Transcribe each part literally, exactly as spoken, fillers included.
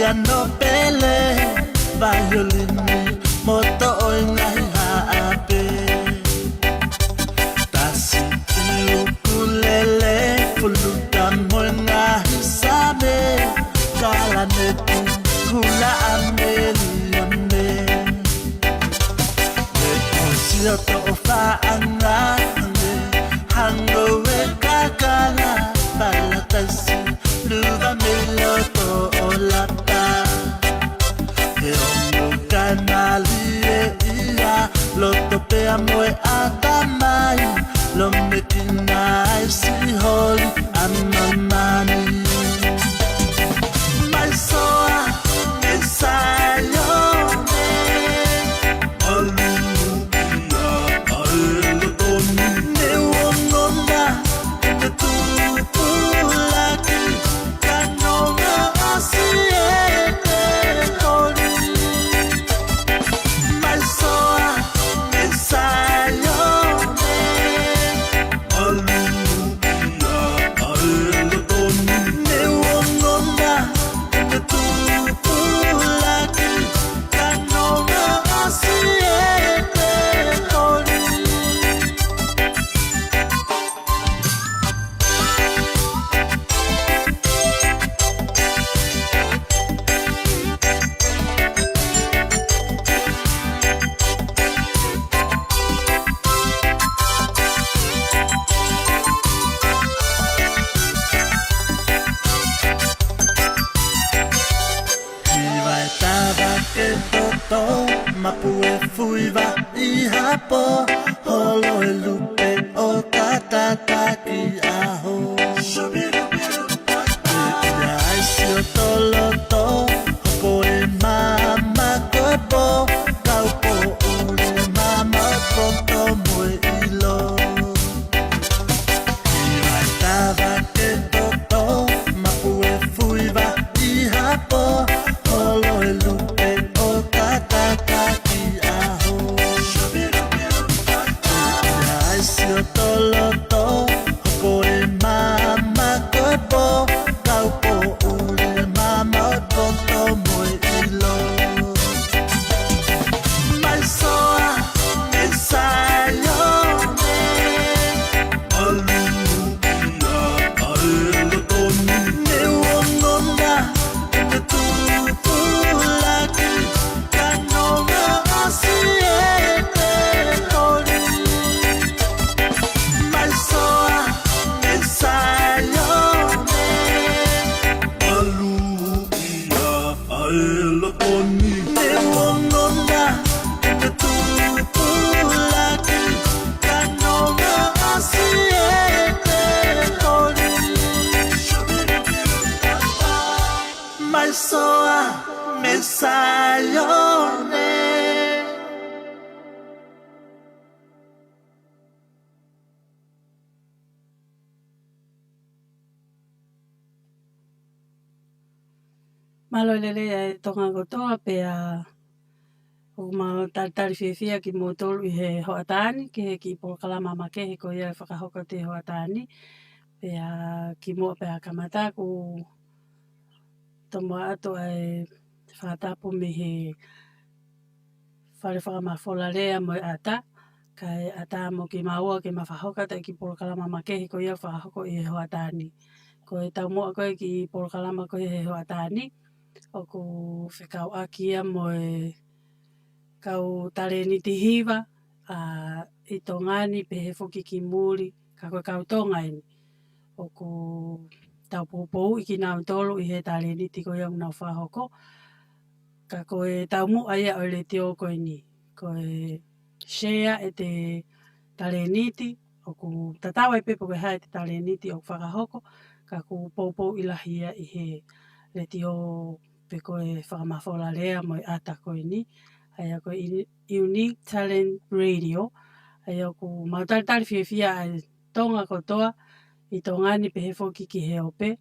Piano, pele, vaiolini, mo e toʻo e ngaahi haʻape. Tasi, ʻukulele, fuluta mo e ngaahi same, kalaneti, hula ʻa Meliame. Neʻe ʻosi ʻo toʻo faʻa ngaahi hangoue, kakala, palatasi, luva mei loto ʻo lapa. He ongo kae mālie ia, loto pea mo e ʻatamai, lomekina ai siʻi holi ʻa māmani. Mai Soa, mai Saione, ʻalu ia ʻa e loto ni. Neongo na, ʻe te tupulaki, ka nonga ʻasi ʻe te holi. Mai Soa, mai Saione, ʻalu ia ʻa e loto ni. Neongo na, ʻe te tupulaki, ka nonga ʻasi ʻe te holi. Hiva e tava ke toto, mapu e fuiva ʻi hapo, holo e lupe ʻo tataki ʻaho. Ia ai sio toloto, hoko e maama ko e pō, kau pōʻuli maama ʻo e poto mo e ʻilo. Hiva e tava ke toto, mapu e fuiva ʻi hapo, holo e lupe ʻo tataki ʻaho. Ia ai sio toloto, hoko e maama ko e pō, kau pōʻuli maama ʻo e poto mo e ʻilo. Mai Soa, mai Saione, ʻalu ia ʻa e loto ni. Neongo na, ʻe te tupulaki, ka nonga ʻasi ʻe te holi. Mai Soa, mai Saione, ʻalu ia ʻa e loto ni. Neongo na, ʻe te tupulaki, ka nonga ʻasi ʻe te holi. Mai Soa, mai Saione. Mālō e lelei ʻa e Tonga kotoa, pea ʻoku mau talitali fiefia kimoutolu ʻi he hoʻatā ni ki he kiʻi polokalama makehe ko ia ʻe fakahoko atu he hoʻatā ni. Pea kimuʻa pea kamata, ʻoku tomuʻa atu ʻa e fakatapu mei he Fale Fakamafola Lea mo e ʻAta, kae ʻatā mo kimaua ke ma fakahoko atu e kiʻi polokalama makehe ko ia ʻe fakahoko ʻi he hoʻatā ni. Ko e taumuʻa ko ē e kiʻi polokalama ko ia he hoʻatā ni, ʻoku fekauʻaki ia mo e kau talēniti hiva, ʻa, ʻi Tonga ni pehē foki ki muli, ka ko e kau Tonga eni. ʻOku tau poupouʻi kinautolu ʻi he talēniti ko ia ʻoku nau fakahoko. Ka ko e taumuʻa ia ʻo e letiō ko eni, ko e share ʻete talēniti, ʻoku tatau ai pē pe ko e hā ʻete talēniti ʻoku fakahoko, ka ʻoku poupouʻi lahi ia ʻi he letiō pe ko e Fakamafola Lea mo e ʻAta ko eni, ʻa ia ko e Uni-, Unique Talent Radio, ʻa ia ʻoku mau talitali fiefia ʻa e Tonga kotoa ʻi Tonga ni pehē foki ki he ope,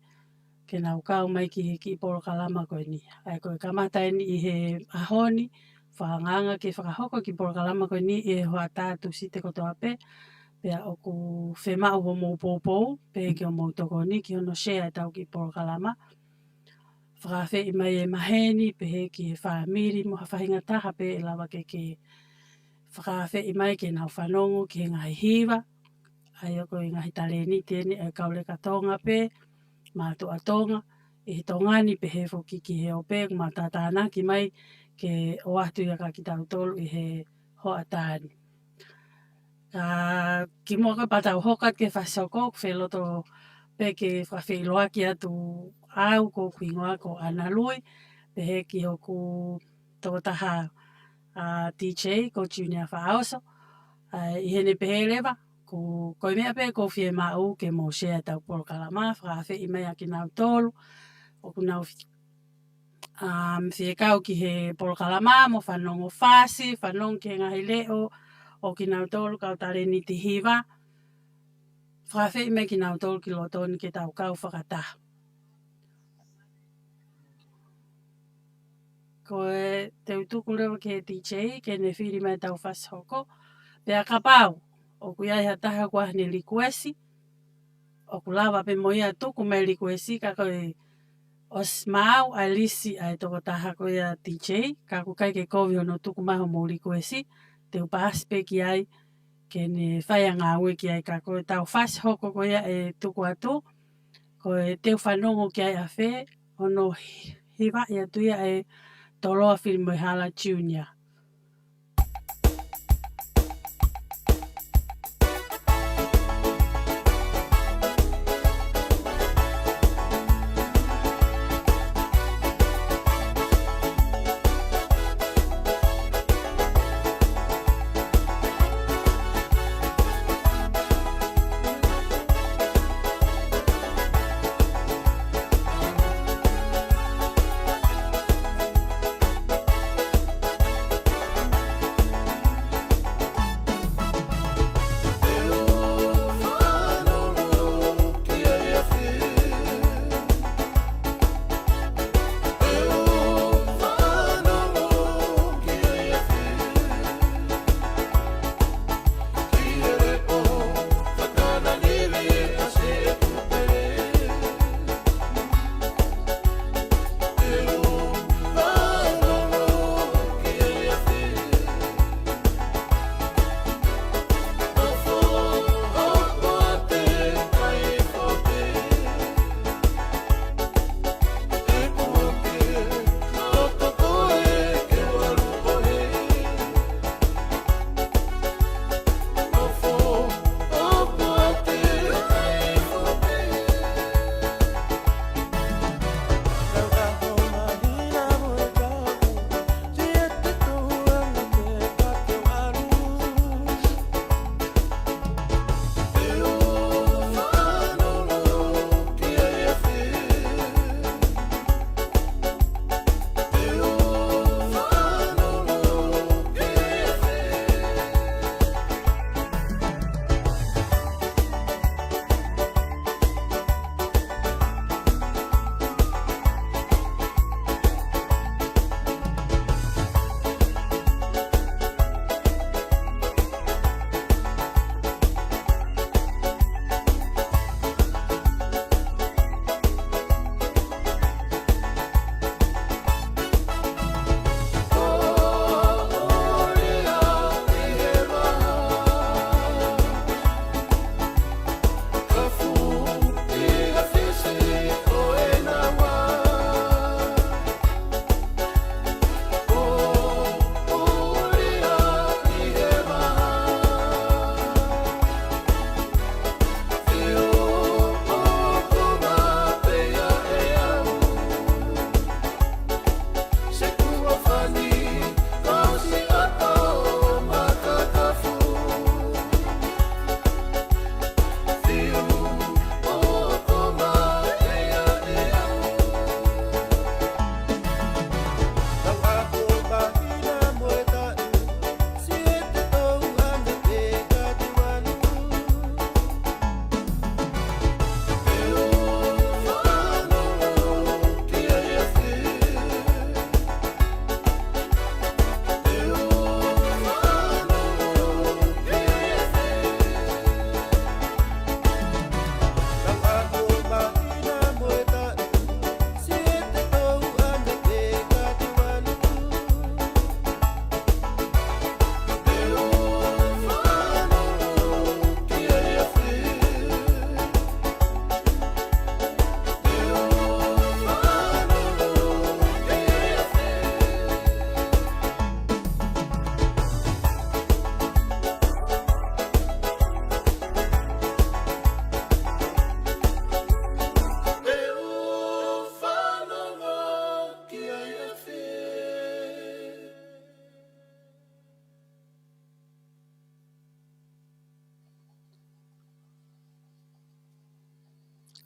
ke nau kau mai ki he kiʻi polokalama ko eni. ʻA ia ko e kamata eni ʻi he ʻaho ni, fakaangaanga ke fakahoko e kiʻi polokalama ko eni ʻi he hoʻatā Tūsite kotoa pē, pea ʻoku fiemaʻu hoʻomou poupou, pehē ki hoʻomou tokoni, ki hono share ʻetau kiʻi polokalama. fakaafeʻi mai e maheni, pehē ki he fāmili mo ha faʻahinga taha pē ʻe lava ke ke fakaafeʻi mai ke nau fanongo ki he ngaahi hiva, ʻa ia ko e ngaahi talēniti eni ʻa e kau leka Tonga pē, mātuʻa Tonga, ʻi he Tonga ni pehē foki ki he ope, ʻoku mau tātānaki mai ke ʻoatu ia kia kitautolu ʻi he hoʻatā ni. ʻA, kimuʻa ko ē pea tau hoko atu ki he fasi hoko, ʻoku ou fie loto pē ke fakafeʻiloaki atu au, ko hoku hingoa ko Ana Lui, pehē ki hoku tokotaha, ʻa, DJ ko Junior Faʻaoso. ʻA, ʻi heʻene pehē leva, ko, ko e meʻa pē ʻoku ou fiemaʻu ke mou share ʻetau polokalama, fakaafeʻi mai ʻa kinautolu ʻoku nau fi-, um, fie kau ki he polokalama mo fanongo fasi, fanongo ki he ngaahi leʻo ʻo kinautolu kau talēniti hiva. Fakaafeʻi mai kinautolu ki loto ni ke tau kau fakataha. Ko e te u tuku leva ki he DJ ke ne fili mai ʻetau fasi hoko. Pea kapau ʻoku ʻi ai ha taha ʻoku ʻi ai haʻane likuesi, ʻoku lava pē mo ia ʻo tuku mai e likuesi, ka ko e ʻosi maʻu ʻa e lisi ʻa e tokotaha ko ia DJ, ka ʻoku ʻikai ke kovi hono tuku mai hoʻomou likuesi, te u paasi pē ki ai ke ne fai ʻa e ngāue ki ai. Ka ko ʻetau fasi hoko ko ia ʻe tuku atu, ko e Te U Fanongo Ki Ai ʻAfē, hono hi-, hivaʻi atu ia ʻe Toloa Filimoehala Junior.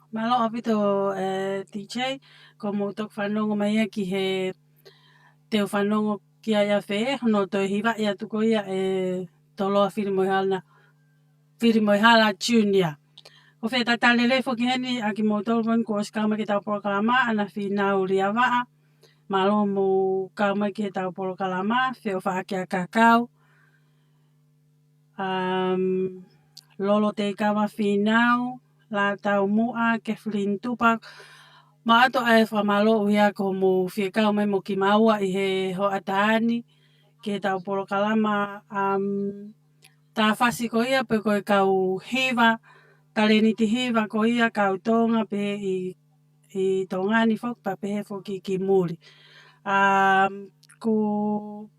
Mālō ʻaupito, ē, D J, ko hoʻomou toki fanongo mai ia ki he teu fanongo ki ai ʻa Fē, hono toe hivaʻi atu ko ia ʻe Toloa Filimoehala, Filimoehala Junior. Ko e fakatalitali lelei foki heni ʻa kimoutolu ko eni kuo ʻosi kau mai ki heʻetau polokalama, ʻAna Fīnau Liavaʻa. Mālō hoʻomou kau mai ki heʻetau polokalama, Feʻofaʻaki ʻAkakau. Um, Lolo Teikava Fīnau, Lātau Muʻa, Kathleen Tupac, maʻu atu ʻa e fakamālō ʻi he ʻoku mou fie kau mai mo kimaua ʻi he hoʻatā ni ki heʻetau polokalama, um, tā fasi ko ia pe ko e kau hiva, talēniti hiva ko ia kau Tonga pē ʻi ʻi Tonga ni foki, pea pehē foki ki muli. Um, ʻoku ou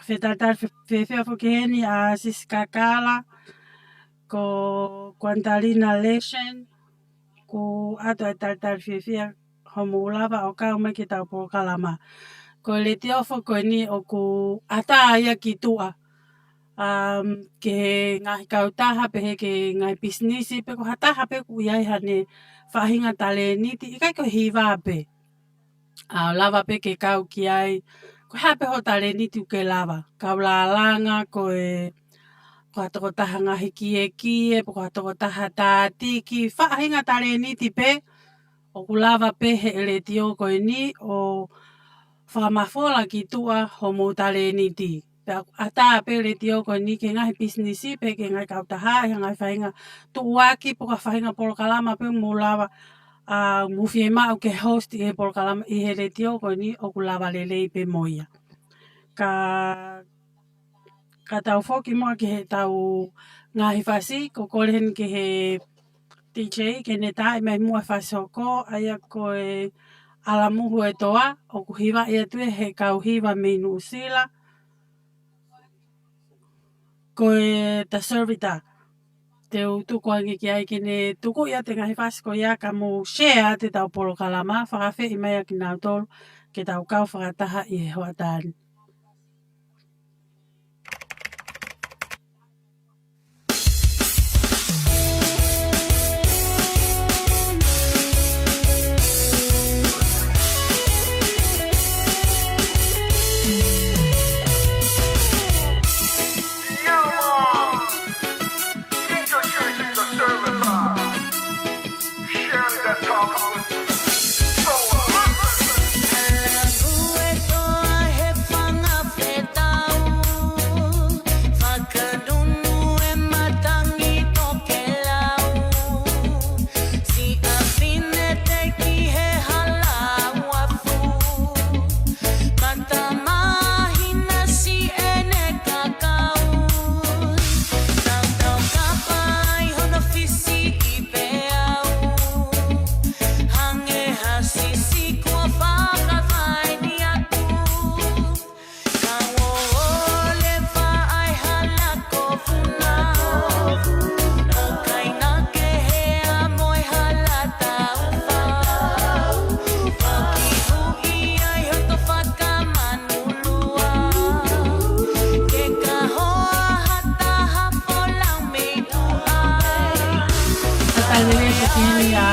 fakatalitali fiefia foki heni ʻa Sisi Kakala, ko Kuantalina Lesen, ʻoku ʻoatu ʻa e talitali fiefia hoʻomou lava ʻo kau mai ki heʻetau polokalama. Ko e letiō foki ko eni ʻoku ʻatā ia ki tuʻa, um, ki he ngaahi kautaha pehē ki he ngaahi pisinisi pe ko ha taha pē ʻoku ʻi ai haʻane faʻahinga talēniti, ʻikai ko e hiva pē. ʻA, lava pē ke kau ki ai, ko e hā pē hoʻo talēniti ʻoku ke lava. Kau lālanga, ko e, ko ha tokotaha ngaahi kiekie, pe ko ha tokotaha tātiki, faʻahinga talēniti pē, ʻoku lava pē ʻe he letiō ko eni ʻo fakamafola ki tuʻa hoʻomou talēniti. Pea ʻatā pē letiō ko eni ki he ngaahi pisinisi pe ki he ngaahi kautaha, ʻi he ngaahi faʻahinga tuʻuaki, pe ko ha faʻahinga polokalama pē ʻoku mou lava, ʻa, mou fiemaʻu ke host ʻi he polokalama ʻi he letiō ko eni ʻoku lava lelei pē mo ia. Ka, ka tau foki muʻa ki heʻetau ngaahi fasi, ʻoku ou kole heni ki he D J ke ne taaʻi mai muʻa e fasi hoko, ʻa ia ko e ʻAlamuhu e Toa, ʻoku hivaʻi atu ʻe he kau hiva mei Nuʻusila, ko e The Servitor. Te u tuku ange ki ai ke ne tuku ia e ngaahi fasi ko ia ka mou share atu ʻetau polokalama, fakaafeʻi mai ʻa kinautolu ke tau kau fakataha ʻi he hoʻatā ni. Talitali lelei foki heni ʻa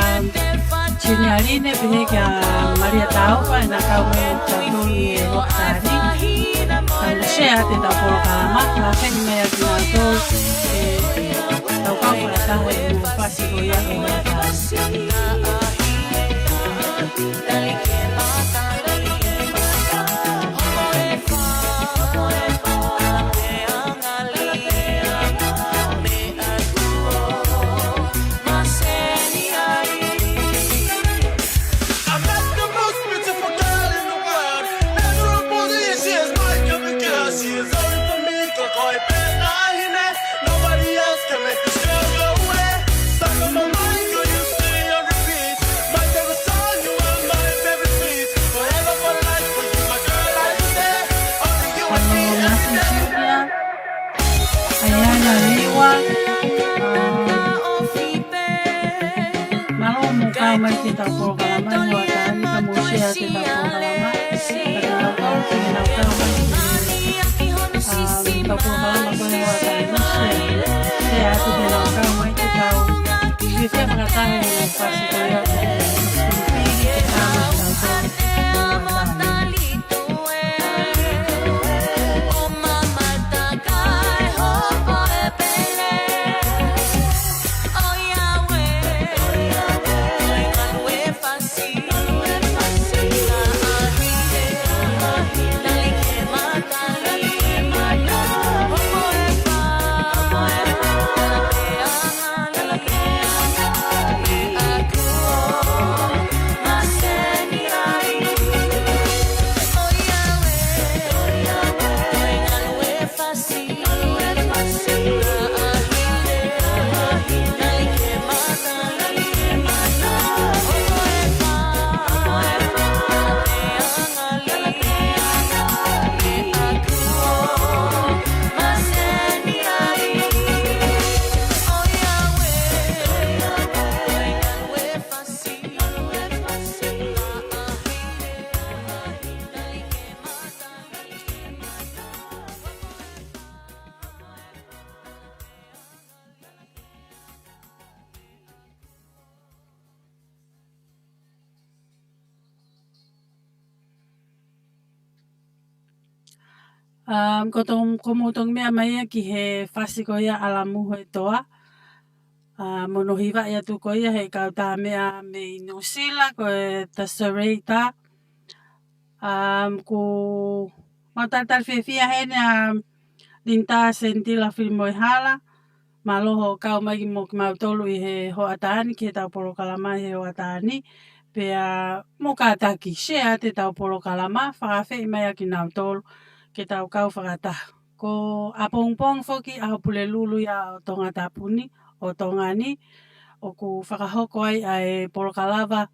Junior Line, pehē kia Malia Taufa, ʻena kau mai ʻatautolu ʻi he hoʻatā ni. Tau share atu ʻetau polokalama, fakaafeʻi mai ʻa kinautolu, ē, tau kau fakataha ʻi he fasi ko ia ʻo e hoʻatā ni. ʻAiana Liua, ā, mālō hoʻomou kau mai ki heʻetau polokalama, ʻi he hoʻatā ni ka mou share atu ʻetau polokalama. Ka tau kau ki heʻenau kau mai ki he, ā, ʻetau polokalama ko eni ʻi he hoʻatā ni, share, share atu ke nau kau mai ki heʻetau Ke fia fakataha he fasi ko ia ʻo e Filipini ke tau tau tau. Um, ko tong-, ko mou tongi meʻa mai ia ki he fasi ko ia ʻAlamu he Toa. Uh, mo hono hivaʻi atu ko ia he kautaha meʻa mei Nuʻusila, ko e The Serrator. Um, ʻoku mau talitali fiefia heni ʻa Linda Sentila Filimoehala, mālō hoʻo kau mai mo kimautolu ʻi he hoʻatā ni ki heʻetau polokalama he hoʻatā ni, pea mou kātaki share atu ʻetau polokalama, fakaafeʻi mai ʻa kinautolu ke tau kau fakataha. Ko ʻapongipongi foki ʻaho Pulelulu ia ʻo Tongatapu ni, ʻo Tonga ni, ʻoku fakahoko ai ʻa e polokalama,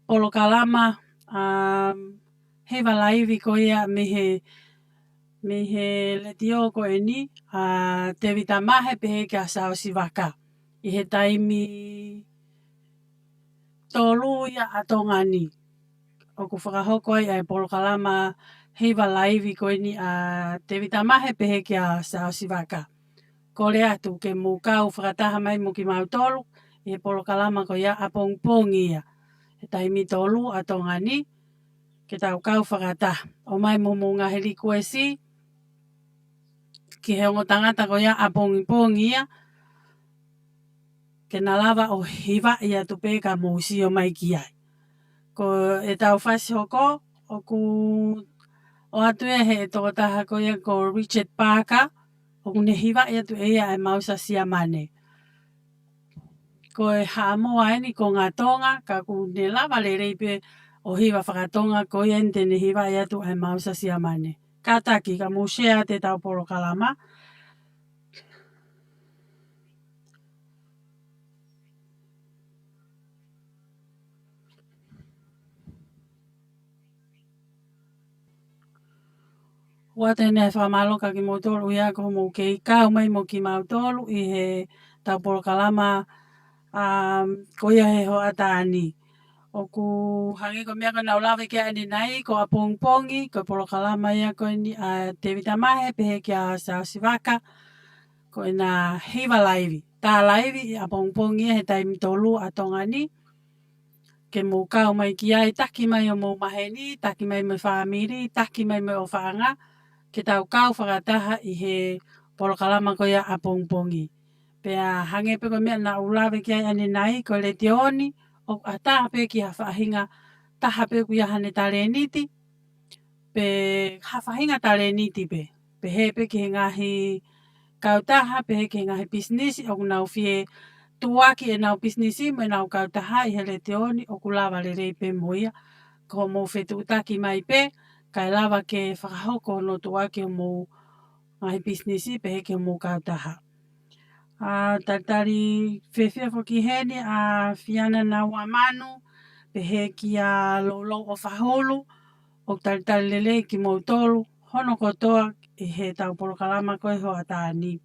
polokalama, um, hiva laivi ko ia mei he, mei he letiō ko eni, ʻa Tevita Mahe pehē kia Saosi Vaka. ʻI he taimi tolu ia ʻa Tonga ni. ʻOku fakahoko ai ʻa e polokalama hiva laivi ko eni ʻa Tevita Mahe pehē kia Saosi Vaka. Kole atu ke mou kau fakataha mai mo kimautolu ʻi he polokalama ko ia ʻapongipongi ia. He taimi tolu ʻa Tonga ni, ke tau kau fakataha. ʻOmai mo homou ngaahi likuesi ki he ongo tangata ko ia ʻapongipongi ia, ke na lava ʻo hivaʻi atu pē ka mou sio mai ki ai. Ko ʻetau fasi hoko, ʻoku ʻoatu ia he tokotaha ko ia ko Richard Parker, ʻoku ne hivaʻi atu ʻe ia ʻa e Mausa Siamane. Ko e Haʻamoa eni ko Ngatonga, ka ʻoku ne lava lelei pē ʻo hiva fakatonga, ko ia eni te ne hivaʻi atu ʻa e Mausa Siamane. Kātaki ka mou share atu ʻetau polokalama. ʻOatu eni ʻa e fakamālō kia kimoutolu ia ko hoʻomou kei kau mai mo kimautolu ʻi heʻetau polokalama, um, ko ia he hoʻatā ni. ʻOku hangē ko e meʻa ko ē naʻá ku lave ki ai ʻanenai, ko ʻapongipongi, ko e polokalama ia ko eni ʻa Tevita Mahe pehē kia Saosi Vaka, ko ʻena hiva laivi. Tā laivi ʻi ʻapongipongi ia he taimi tolu ʻa Tonga ni, ke mou kau mai ki ai, taki mai homou maheni, taki mai mo e fāmili, taki mai mo e ʻofaʻanga, ke tau kau fakataha ʻi he polokalama ko ia ʻapongipongi. Pea hangē pē ko e meʻa naʻá ku lave ki ai ʻanenai, ko e letiō ni, ʻoku ʻatā pē ki ha faʻahinga taha pē ʻoku ʻi ai haʻane talēniti, pe ha faʻahinga talēniti pē. Pehē pē ki he ngaahi kautaha, pehē ki he ngaahi pisinisi, ʻoku nau fie tuʻuaki ʻenau pisinisi mo ʻenau kautaha ʻi he letiō ni, ʻoku lava lelei pē mo ia. Ko hoʻomou fetuʻutaki mai pē, kae lava ke fakahoko hono tuʻuaki homou ngaahi pisinisi, pehē ki homou kautaha. ʻA, talitali fiefia foki heni ʻa Fiana Nauamanu, pehē kia Loulou ʻOfahulu, ʻoku talitali lelei kimoutolu hono kotoa ʻi heʻetau polokalama ko e hoʻatā ni.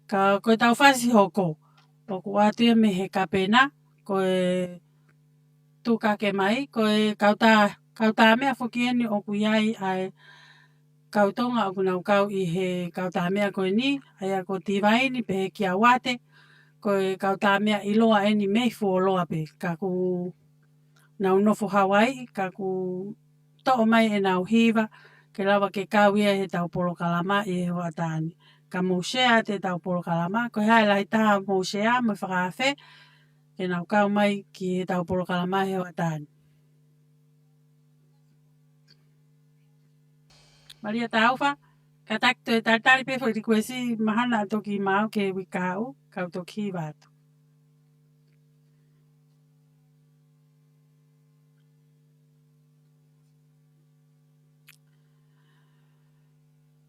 Ka ko ʻetau fasi hoko, ʻoku ʻoatu ia mei he kapena, ko e Tukake Mai, ko e kautā, kautā meʻa foki eni ʻoku ʻi ai ʻa e kau Tonga ʻoku nau kau ʻi he kautā meʻa ko eni, ʻa ia ko Tivaini, pehē kia Uate, ko e kau tā meʻa ʻiloa eni mei fuoloa pē, ka ʻoku nau nofo Hawaiʻi, ka ʻoku toʻo mai ʻenau hiva, ke lava ke kau ia he ʻetau polokalama ʻi he hoʻatā ni. Ka mou share atu ʻetau polokalama, ko e hā e lahi taha mou share mo fakaafe, ke nau kau mai ki he ʻetau polokalama he hoʻatā ni. Malia Taufa, kātaki toe talitali pē foʻi likuesi mahalo naʻa toki maau ki he uike kahaʻu, kau toki hiva atu.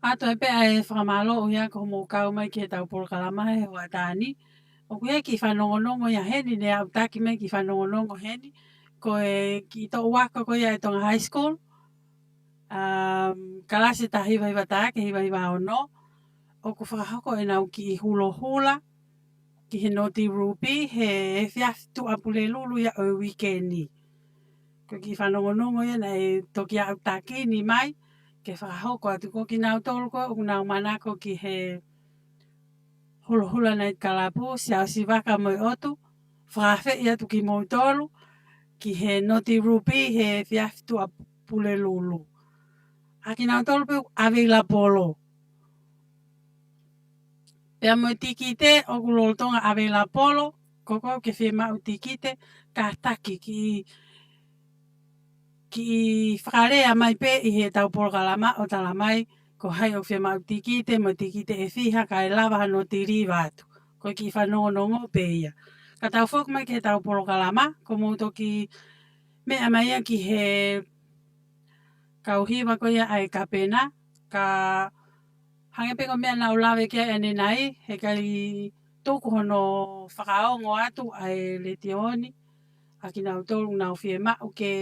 ʻA ia pē ʻa e fakamālō ʻuhinga ko hoʻomou kau mai ki he ʻetau polokalama he hoʻatā ni. ʻOku ʻi ai e kiʻi fanongonongo ia heni, ne aʻutaki mai e kiʻi fanongonongo heni. Ko e kiʻi toʻu ako ko ia ʻa e Tonga High School. Um, kalasi taha hiva hiva taha ki he hiva hiva ono. ʻOku fakahoko ʻenau kiʻi hulohula ki he Noti Rupi he efiafi Tuʻapulelulu ia ʻo e uike ni. Ko e kiʻi fanongonongo ia naʻe toki aʻutaki ni mai ke fakahoko atu. Ko kinautolu ko ē ʻoku nau manako ki he hulohula nai kalapu, Siaosi Vaka mo e ʻOtu, fakaafeʻi atu kimoutolu ki he Noti Rupi he efiafi Tuʻapulelulu. ʻA kinautolu pē ʻoku available. Pea mo e tikite ʻoku lolotonga available, ko koe ʻoku ke fiemaʻu tikite, kātaki kiʻi, kiʻi fakalea mai pē ʻi he ʻetau polokalama ʻo tala mai ko hai ʻoku fiemaʻu tikite, mo e tikite ʻe fiha kae lava hano tiliva atu. Ko e kiʻi fanongonongo pē ia. Ka tau foki mai ki he ʻetau polokalama, ko hoʻomou toki meʻa mai ia ki he kau hiva ko ia ʻa e kapena, ka hangē pē ko e meʻa naʻa ku lave ki ai ʻanenai, heʻikai tuku hono fakaongo atu ʻa e letiō ni ʻa kinautolu ʻoku nau fiemaʻu ke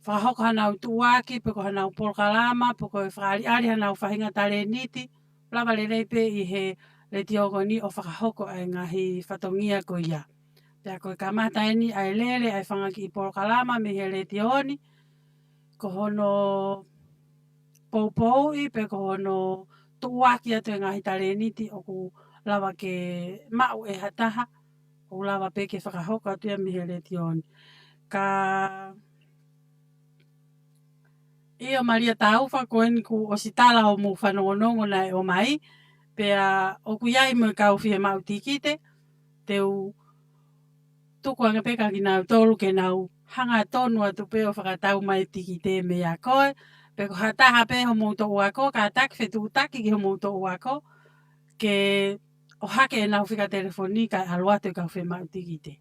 fakahoko hanau tuʻuaki, pe ko hanau polokalama, pe ko e fakaʻaliʻali hanau faʻahinga talēniti, lava lelei pē ʻi he letiō ko eni ʻo fakahoko ʻa e ngaahi fatongia ko ia. Pea ko e kamata eni ʻa e lele ʻa e fanga kiʻi polokalama mei he letiō ni, ko hono poupouʻi pe ko hono tuʻuaki atu e ngaahi talēniti ʻoku lava ke maʻu ʻe ha taha, ʻoku lava pē ke fakahoko atu ia mei he letiō ni. Ka ʻio Malia Taufa, ko eni kuo ʻosi tala hoʻomou fanongonongo naʻe ʻomai, pea ʻoku ʻi ai mo e kau fiemaʻu tikite, te u tuku ange pē kia kinautolu ke nau hangatonu atu pē ʻo fakatau mai e tikite meia koe, pe ko ha taha pē hoʻomou toʻu ako, kātaki fetuʻutaki ki hoʻomou toʻu ako, ke ʻohake ʻenau fika telefoni kae ʻalu atu e kau fiemaʻu tikite.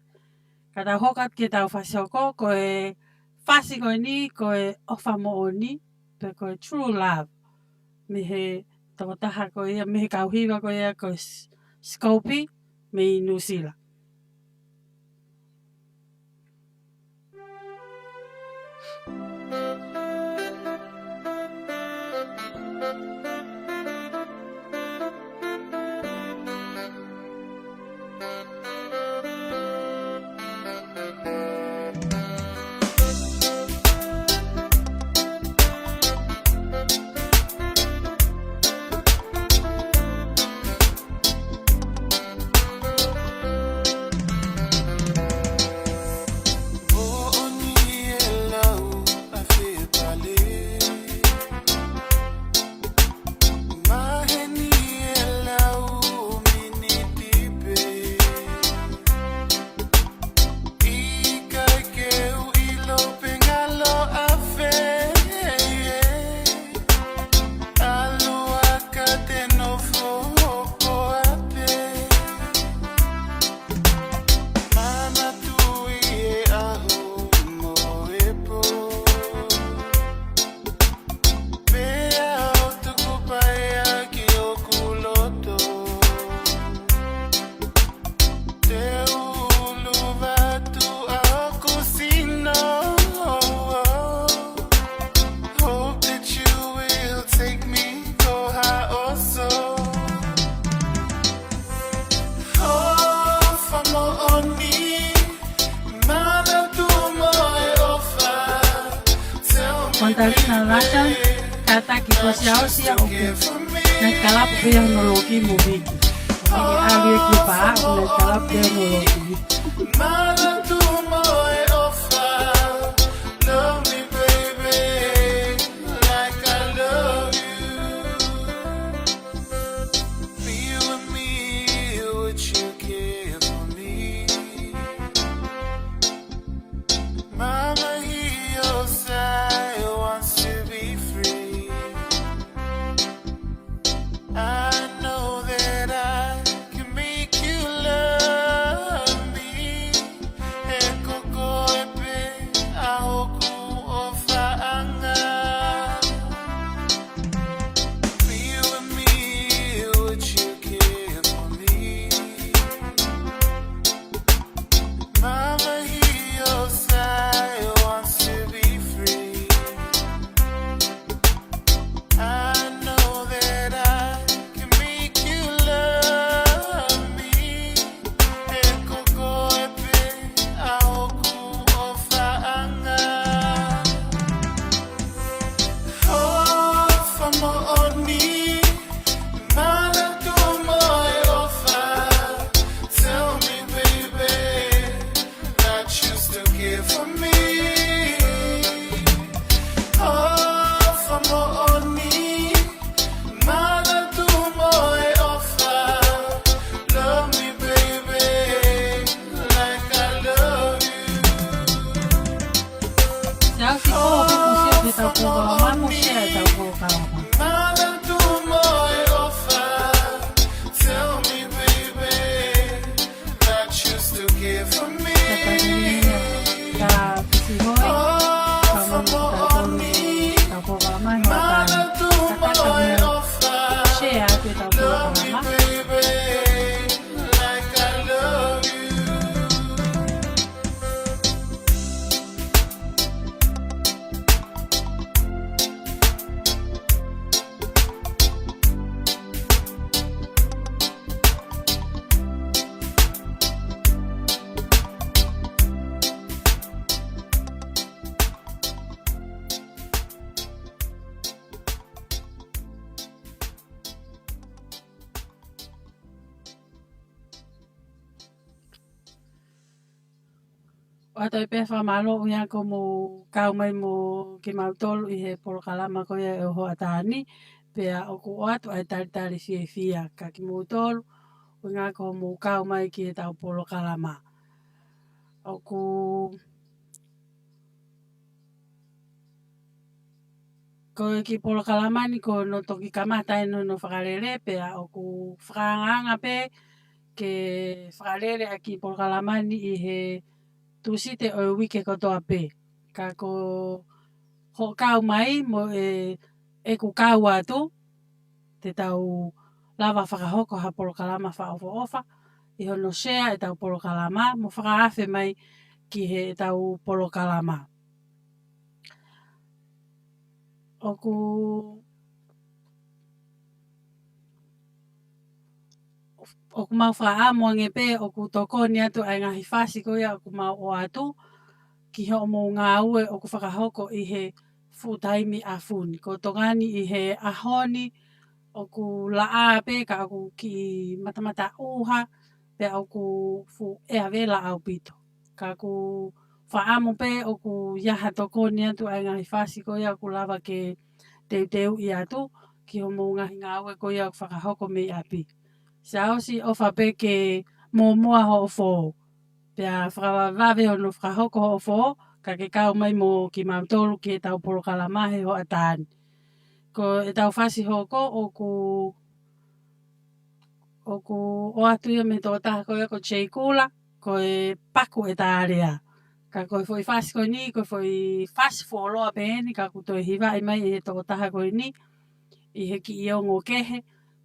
Ka tau hoko atu ki heʻetau fasi hoko, ko e fasi ko eni, ko e ʻOfa Moʻoni, pe ko e True Love. Mei he tokotaha ko ia, mei he kau hiva ko ia, ko S-, Scopy, mei Nuʻusila. Moʻoni e lau ʻa Fepale. Maheni e lau miniti pē. ʻIkai ke u ʻilo pe ngalo ʻa fē. ʻAlu ā ka te nofo hoko ā pē. Manatuʻi e ʻaho mo e pō. Pea ʻoku tuku paʻanga ki hoku loto. Te u ʻulu vatu ʻa hoku sino. Hope that you will take me ko ha oso. ʻOfa moʻoni, manatu mo e ʻofa. Tell me, Juan Talina baby, Russian, kātaki ko Siaosi ʻoku nai kalapu pē ia hono loki mo Viki. ʻAlu e kipa, ʻo ne tala pē mo loki. Mālō atu mo e ʻofa, love me, baby, like I love you. Be with me, would you care for me? Mama, hear your sigh, wants to be free. I know that I can make you love me. He ko koe pē ʻa hoku ʻofaʻanga. Be with me, would you care for me? Mama, hear your sigh, wants to be free. I know that I can make you love me. He ko koe pē ʻa hoku ʻofaʻanga. ʻOfa moʻoni, mālō atu mo e ʻofa. Tell me, baby, that you still care for me. ʻOfa moʻoni, mālō atu mo e ʻofa. Love me, baby, like I love you. Siʻi ʻofa moʻoni, mālō atu mo e ʻofa. Siʻi ʻofa moʻoni, mālō atu mo e ʻofa. Tell me, baby, that you still care for me. ʻOfa moʻoni, mālō atu mo e ʻofa. Love me, baby, like I love you. ʻOatu ai pē fakamālō ʻuhinga ko hoʻomou kau mai mo kimautolu ʻi he polokalama ko ia ʻo e hoʻatā ni, pea ʻoku ʻoatu ai e talitali fiefia kia kimoutolu, ʻuhinga ko hoʻomou kau mai ki heʻetau polokalama. ʻOku Ko e kiʻi polokalama ni ko hono toki kamata eni hono fakalele, pea ʻoku fakaangaanga pē ke fakalele ʻa e kiʻi polokalama ni ʻi he Tūsite ʻo e uike kotoa pē. Ka ko hoʻo kau mai mo e, ʻeku kau atu, te tau lava fakahoko ha polokalama fakaʻofoʻofa ʻi hono share ʻetau polokalama mo fakaafe mai ki heʻetau polokalama. ʻOku, ʻoku mau fakaʻamu ange pē ʻoku tokoni atu ʻa e ngaahi fasi ko ia ʻoku mau ʻoatu ki hoʻomou ngāue ʻoku fakahoko ʻi he fuʻu taimi ʻafu ni. Ko Tonga ni ʻi he ʻaho ni ʻoku laʻā pē ka ʻoku kiʻi matamata ʻuha, pea ʻoku fuʻu ʻea vela ʻaupito. Ka ʻoku fakaʻamu pē ʻoku ʻi ai ha tokoni atu ʻa e ngaahi fasi ko ia ʻoku lava ke teuteuʻi atu ki hoʻomou ngaahi ngāue ko ia ʻoku fakahoko mei ʻapi. Siʻa ʻosi ʻofa pē ke mōmoa hoʻo fō. Pea fakavavevave hono fakahoko hoʻo fō, ka ke kau mai mo kimautolu ki heʻetau polokalama he hoʻatā ni. Ko ʻetau fasi hoko ʻoku, ʻoku ʻoatu ia mei he tokotaha ko ia ko Jay Kula, ko e Paku ʻEta Alea. Ka ko e foʻi fasi ko eni, ko e foʻi fasi fuoloa pē eni, ka ʻoku toe hivaʻi mai ʻe he tokotaha ko eni ʻi he kiʻi ongo kehe,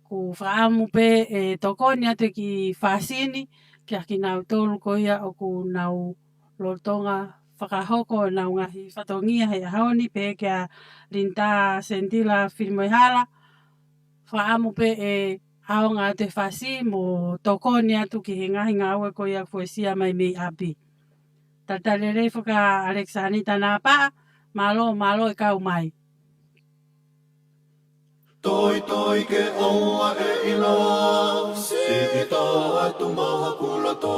ʻoku fakaʻamu pē ʻe tokoni atu e kiʻi fasi ni kia kinautolu ko ia ʻoku nau lolotonga fakahoko ʻenau ngaahi fatongia he ʻaho ni, pehē kia Linda Sentila Filimoehala. Fakaʻamu pē ʻe ʻaonga atu e fasi mo tokoni atu ki he ngaahi ngāue ko ia ʻoku fuesia mai mei ʻapi. Talitali lelei foki kia Alexanita Napaʻa, mālō, mālō e kau mai. Toitoi ke ʻoua ʻe ʻilo, siʻi tō atu mo hoku loto.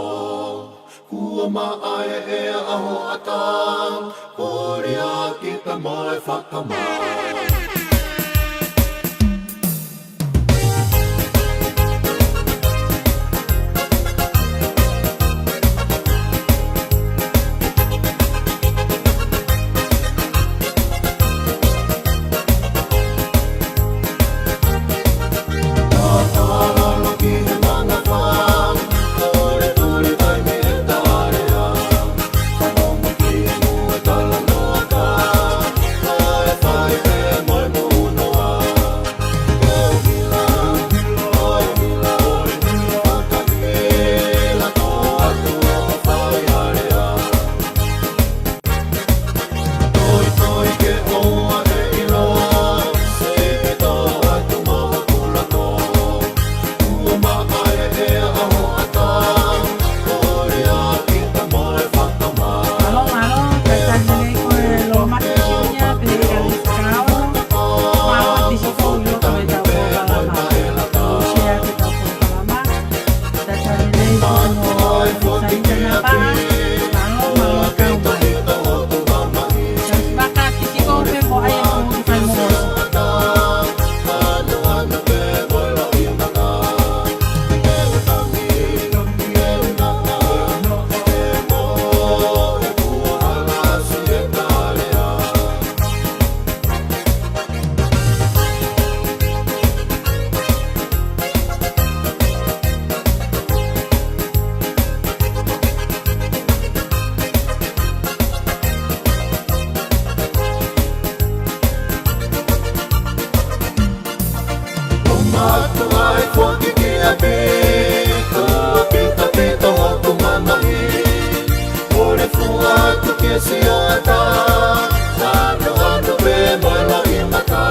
Kuo maʻa e ʻea ʻa hoʻatā, ʻo liʻaki pē mo e fakamā. Mālō, mālō, talitali lelei ko e Lomaki Junior, pehē kia Lisa Kaono. Mālō ʻaupito ʻi loto ʻetau polokalama. Share ʻetau polokalama. Talitali lelei ko e Saitana Paʻa. Mālō, mālō, kau mai. Tasi vaka tiki ko pe mo ai ko ki fai mo. ʻO mātuʻa e foki ki ʻapi, ʻo pita pita hoku mamahi. ʻOle fua atu ke sioʻata, anu anu pē mo e loʻimata.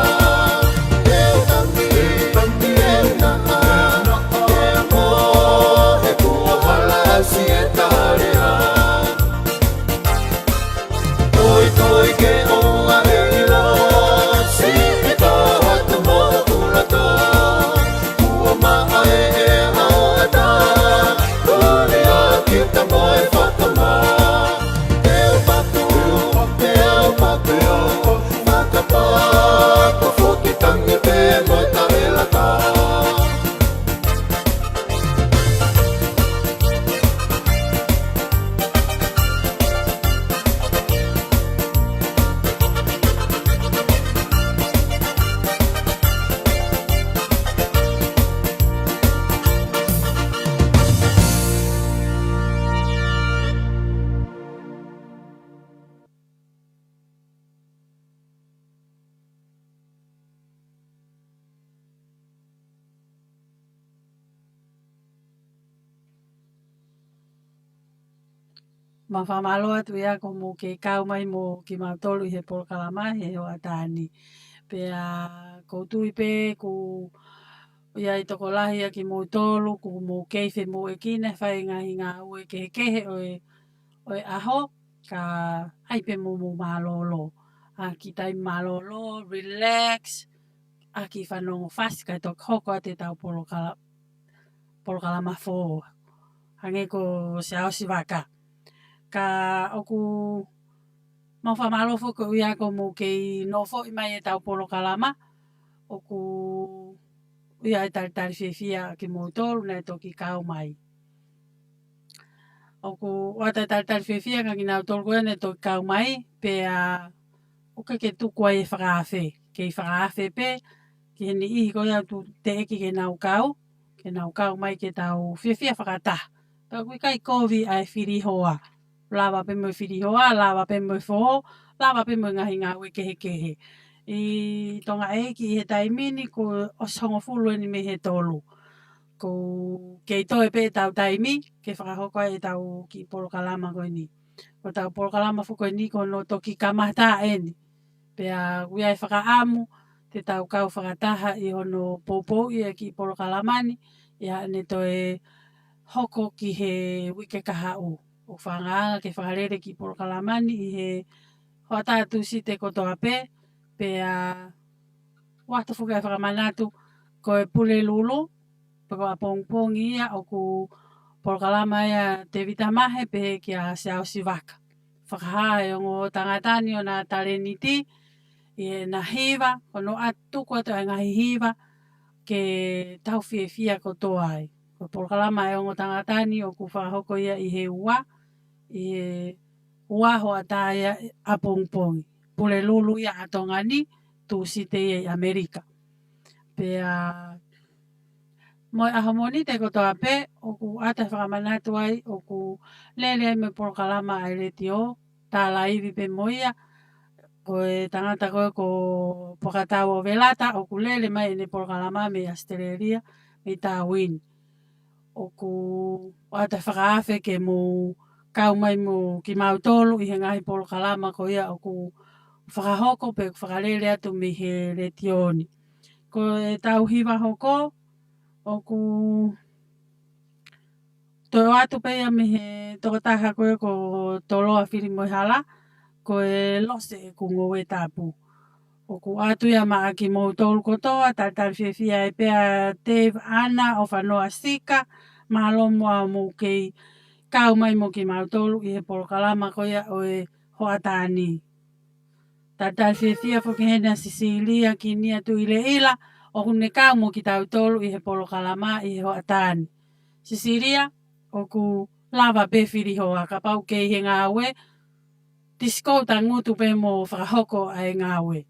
E tangi, e tangi, e naʻa, e mo, e kuo hala asi e tarea. Toitoi ke ʻoua ʻe ʻilo, siʻi tō atu mo hoku loto. Kuo maʻa e ʻea ʻa hoʻatā, ʻo liʻaki pē mo e fakamā. Te u patu, te u patu, fakapā, ko foki tangi pē mo e taʻelata. Mau fakamālō atu ia ko mou kei kau mai mo kimautolu ʻi he polokalama he hoʻatā ni. Pea ʻoku ou tui pē ʻoku ʻi ai e tokolahi ʻa kimoutolu ʻoku mou kei femoʻuekina he fai e ngaahi ngāue kehekehe ʻo e, ʻo e ʻaho, ka ʻai pē mo mou mālōlō. ʻAki taimi mālōlō, relax, ʻaki fanongo fasi kae toki hoko atu ʻetau polokala-, polokalama foʻou. Hangē ko Siaosi Vaka. Ka ʻoku mau fakamālō foki ʻoku ʻi ai ko mou kei nofoʻi mai ʻetau polokalama. ʻOku ʻi ai e talitali fiefia kimoutolu naʻe toki kau mai. ʻOku ʻoatu e talitali fiefia kia kinautolu ko ē naʻe toki kau mai, pea ʻoku ʻikai ke tuku ai e fakaafe, kei fakaafe pē ki he niʻihi ko ia ʻoku teʻeki ke nau kau, ke nau kau mai ke tau fiefia fakataha. Pea ʻoku ʻikai kovi ʻa e fili hoa. Lava pē mo e fili hoa, lava pē mo e foho, lava pē mo e ngaahi ngāue kehekehe. ʻI Tonga ʻEiki ʻi he taimi ni kuo ʻosi hongofulu eni mei he tolu. ʻOku kei toe pē ʻetau taimi ke fakahoko ai ʻetau kiʻi polokalama ko eni. Ko ʻetau polokalama foki ko eni ko hono toki kamata eni. Pea ʻoku ʻi ai e fakaʻamu te tau kau fakataha ʻi hono poupouʻi e kiʻi polokalama ni, ʻi haʻane toe hoko ki he uike kahaʻu. ʻOku fakaʻaongaʻi ke fakalele e kiʻi polokalama ni ʻi he hoʻatā Tūsite kotoa pē, pea ʻoatu foki ʻa e fakamanatu ko e Pulelulu, pe ko ʻApongipongi ia ʻoku polokalama ia ʻa Tevita Mahe pehē kia Siaosi Vaka. Fakahā ʻe he ongo tangata ni ʻona talēniti, ʻi heʻena hiva, ko hono ʻatu atu ʻa e ngaahi hiva, ke tau fiefia kotoa ai. Ko e polokalama ʻa e ongo tangata ni ʻoku fakahoko ia ʻi he ua, ʻi he ua hoʻatā ia ʻapongipongi. Pulelulu ia ʻa Tonga ni, Tūsite ia ʻi ʻAmelika. Pea mo e ʻaho Mōnite kotoa pē, ʻoku ʻoatu e fakamanatu ai, ʻoku lele ai mo e polokalama ʻa e letiō, tā laivi pē mo ia, ko e tangata ko ē ko Pokatau ʻo Velata, ʻoku lele mai ʻene polokalama mei ʻAositelēlia, mei Tāuini. ʻOku ʻoatu e fakaafe ke mou kau mai mo kimautolu ʻi he ngaahi polokalama ko ia ʻoku fakahoko pe fakalele atu mei he letiō ni. Ko ʻetau hiva hoko, ʻoku toe ʻoatu pē ia mei he tokotaha ko ē ko Toloa Filimoehala, ko e Lose ʻEku Ngoue Tapu. ʻOku ʻoatu ia maʻa kimoutolu kotoa, talitali fiefia ai pē ʻa Dave, Ana, ʻOfanoa, Sika, mālō muʻa hoʻomou kei kau mai mo kimautolu ʻi he polokalama ko ia ʻo e hoʻatā ni. Talitali fiefia foki heni ʻa Sisilia Kinia Tuʻileʻila, ʻoku ne kau mo kitautolu ʻi he polokalama ʻi he hoʻatā ni. Sisilia, ʻoku lava pē fili hoa, kapau ʻoku ke ʻi he ngāue, tisikouta ngutu pē mo fakahoko ʻa e ngāue.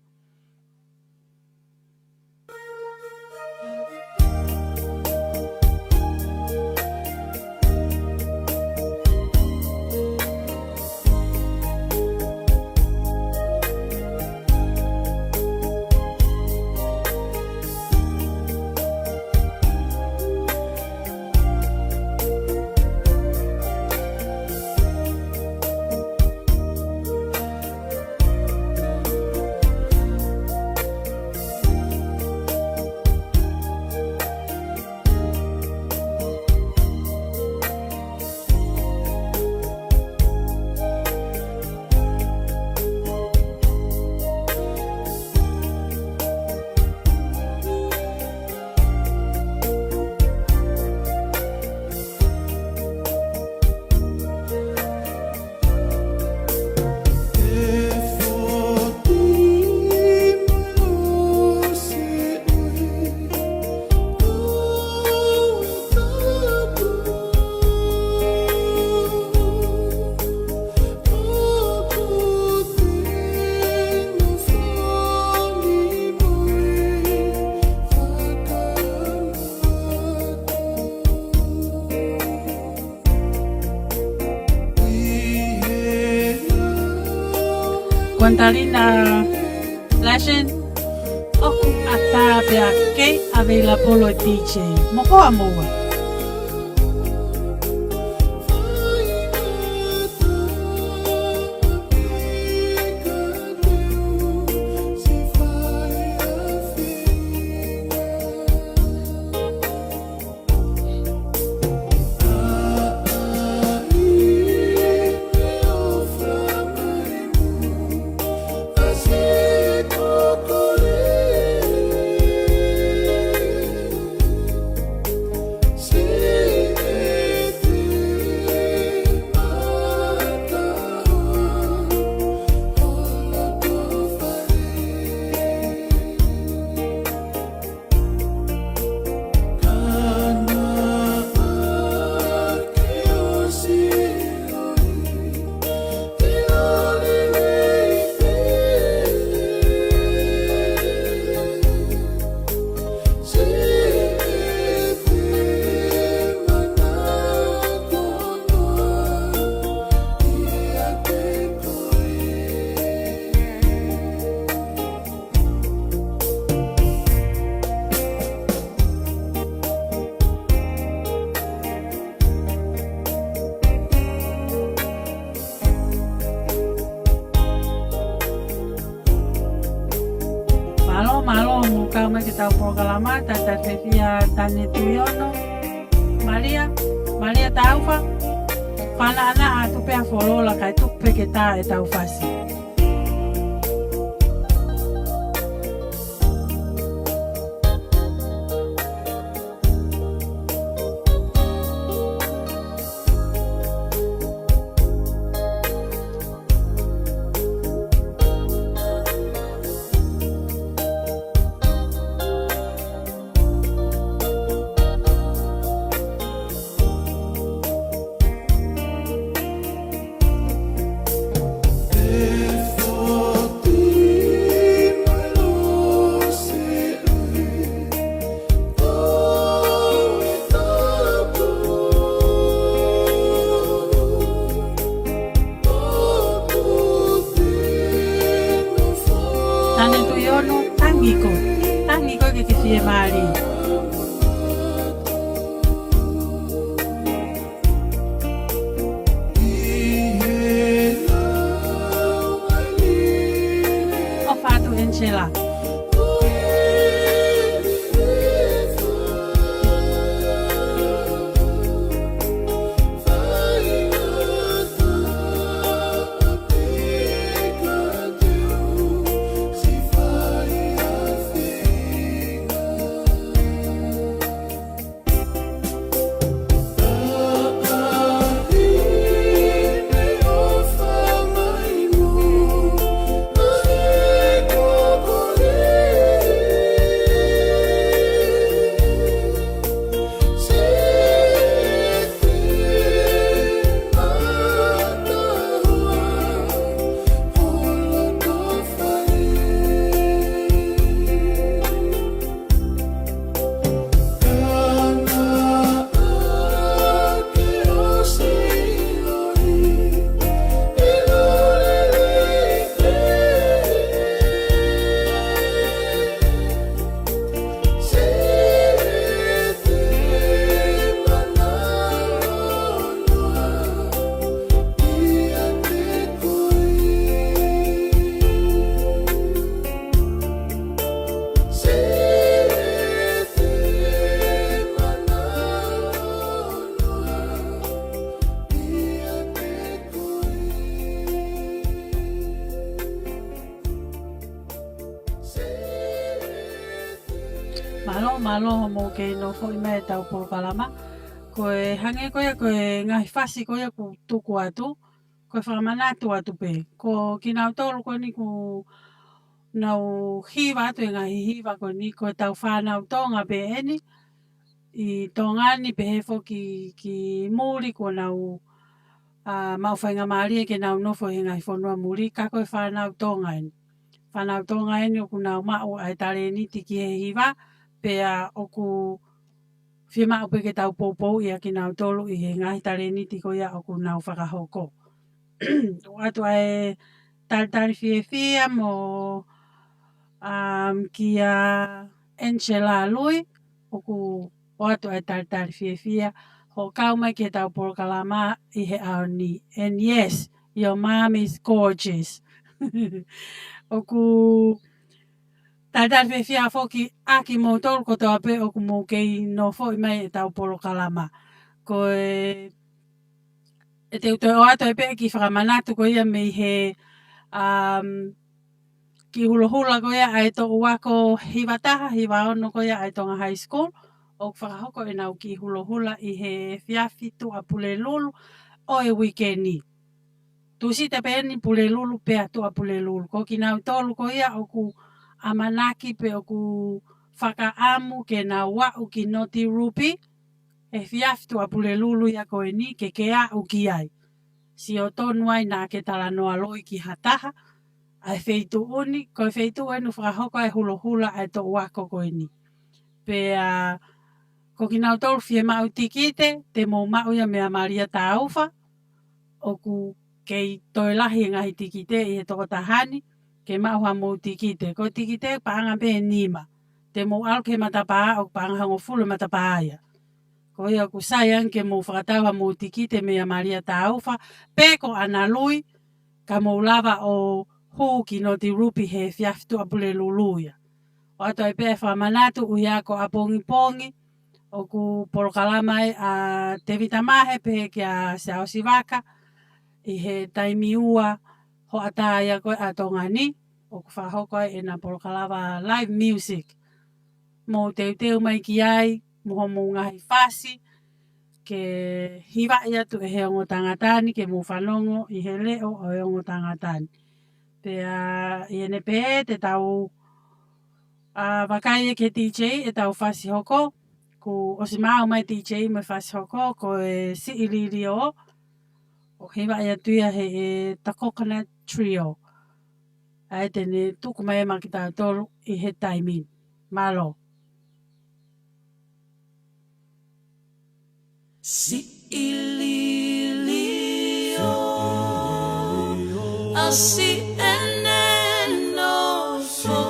Kuantalina Lashen, ʻoku ʻatā pē ʻa e kei ʻave ʻi lapolo e D J. Mou kau moua. Mālō, mālō hoʻomou kau mai ki heʻetau polokalama, talitali fiefia Tane Tuiono. Malia, Malia Taufa, fānaʻanaʻa atu pē ʻa Folola kae tuku pē ke tā ʻetau fasi. Tangi koe, tangi koe ke ke fiemālie. ʻOfa atu Angela. Mālō, mālō hoʻomou kei nofoʻi mai ʻetau polokalama. Ko e hangē ko ia, ko e ngaahi fasi ko ia ʻoku tuku atu, ko e fakamanatu atu pē. Ko kinautolu ko eni ʻoku nau hiva atu e ngaahi hiva ko eni, ko ʻetau fānau Tonga pē eni, ʻi Tonga ni pehē foki ki muli kuo nau, ā, maʻu faingamālie ke nau nofo he ngaahi fonua muli, ka ko e fānau Tonga eni. Fānau Tonga eni ʻoku nau maʻu ʻa e talēniti ki he hiva, pea ʻoku fiemaʻu pē ke tau poupouʻi ʻa kinautolu ʻi he ngaahi talēniti ko ia ʻoku nau fakahoko. ʻOatu ʻa e talitali fiefia mo, um, kia Angela Lui, ʻoku ʻoatu ʻa e talitali fiefia hoʻo kau mai ki heʻetau polokalama ʻi he ʻaho ni. And yes, your mom is gorgeous. ʻOku talitali fiefia foki ʻa kimoutolu kotoa pē ʻoku mou kei nofoʻi mai ʻetau polokalama. Ko e, ʻe te u toe ʻoatu ai pē kiʻi fakamanatu ko ia mei he, um, kiʻi hulohula ko ia ʻa e toʻu ako hiva taha, hiva ono ko ia ʻa e Tonga High School, ʻoku fakahoko ʻenau kiʻi hulohula ʻi he efiafi Tuʻapulelulu ʻo e uike ni. Tūsite pē eni Pulelulu pea Tuʻapulelulu. Ko kinautolu ko ia ʻoku ʻamanaki pe ʻoku fakaʻamu ke nau aʻu ki Noti Rupi, efiafi Tuʻapulelulu ia ko eni ke ke aʻu ki ai. Sio tonu ai naʻa ke talanoa loi ki ha taha, ʻa e feituʻu ni, ko e feituʻu eni ʻoku fakahoko ai e hulohula ʻa e toʻu ako ko eni. Pea ko kinautolu fiemaʻu tikite, te mou maʻu ia meia Malia Taufa, ʻoku kei toe lahi e ngaahi tikite ʻi he tokotaha ni, ke maʻu hamou tikite. Ko e tikite paʻanga pē ʻe nima. Te mou ʻalu ki he matapā, ʻoku paʻanga hongofulu e matapā ia. Ko ia ʻoku sai ange ke mou fakatau hamou tikite meia Malia Taufa, pe ko Ana Lui, ka mou lava ʻo hū ki Noti Rupi he efiafi Tuʻapulelulu ia. ʻOatu ai pē e fakamanatu ʻuhinga ko ʻapongipongi, ʻoku polokalama ai ʻa Tevita Mahe pehē kia Siaosi Vaka, ʻi he taimi ua hoʻatā ia ko ē ʻa Tonga ni, ʻoku fakahoko ai ʻena polokalama live music. Mou teuteu mai ki ai, mo homou ngaahi fasi, ke hivaʻi atu ʻe he ongo tangata ni, ke mou fanongo ʻi he leʻo ʻo e ongo tangata ni. Pea ʻi heʻene pehē te tau, ā, vakai ki he D J ʻetau fasi hoko, kuo ʻosi maau mai D J mo e fasi hoko, ko e Siʻi Lilio, ʻoku hivaʻi atu ia ʻe he The Coconut Trio. ʻA ia te ne tuku mai maʻa kitautolu ʻi he taimi ni. Mālō. Siʻi Lilio, ʻa siʻene nofo.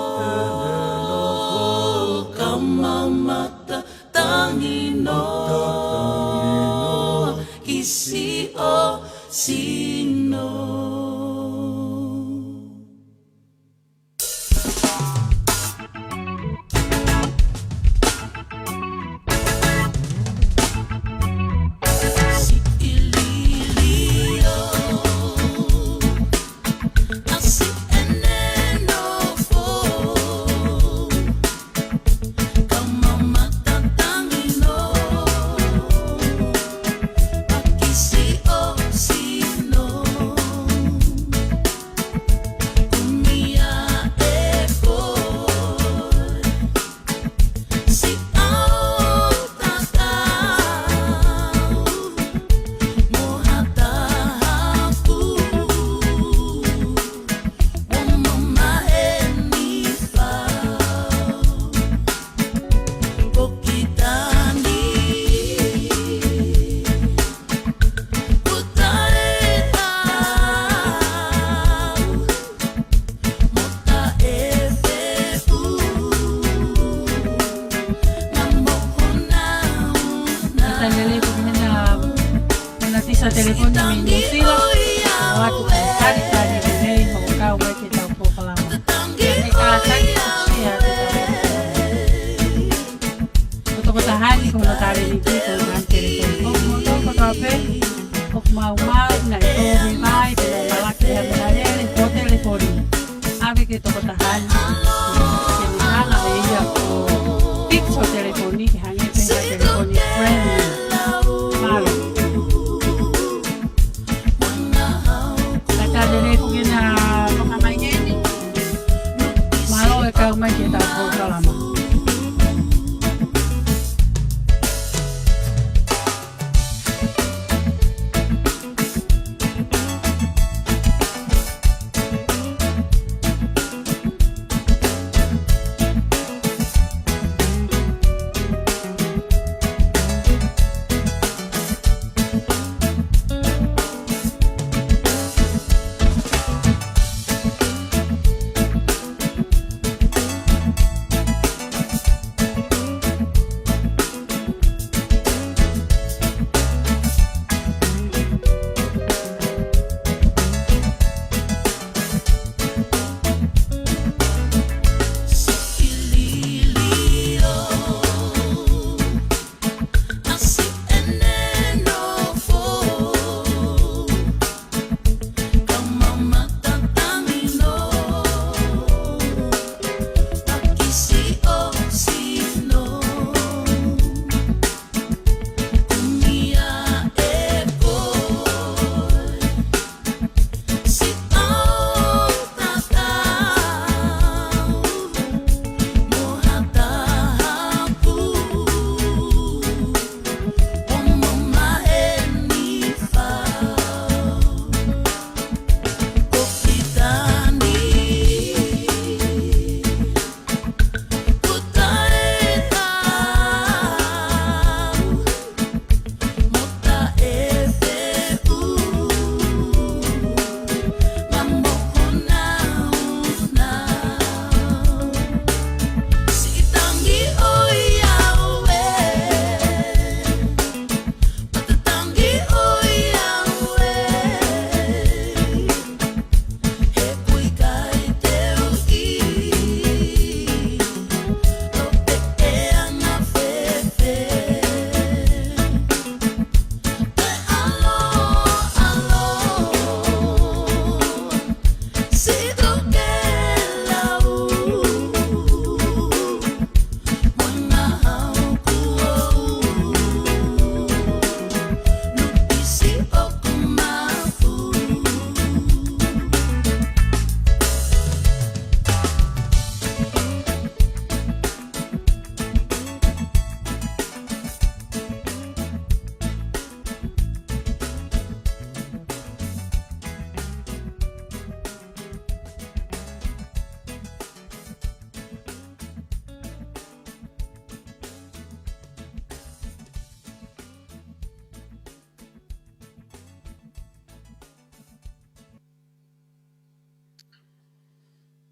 Ke tokotaha ni. Ke ne hanga ʻe ia ʻo fix ho telefoni, ke hangē pē ha telefoni brand new. Mālō. Talitali lelei ʻoku ke na toka mai heni. Mālō e kau mai ki heʻetau polokalama.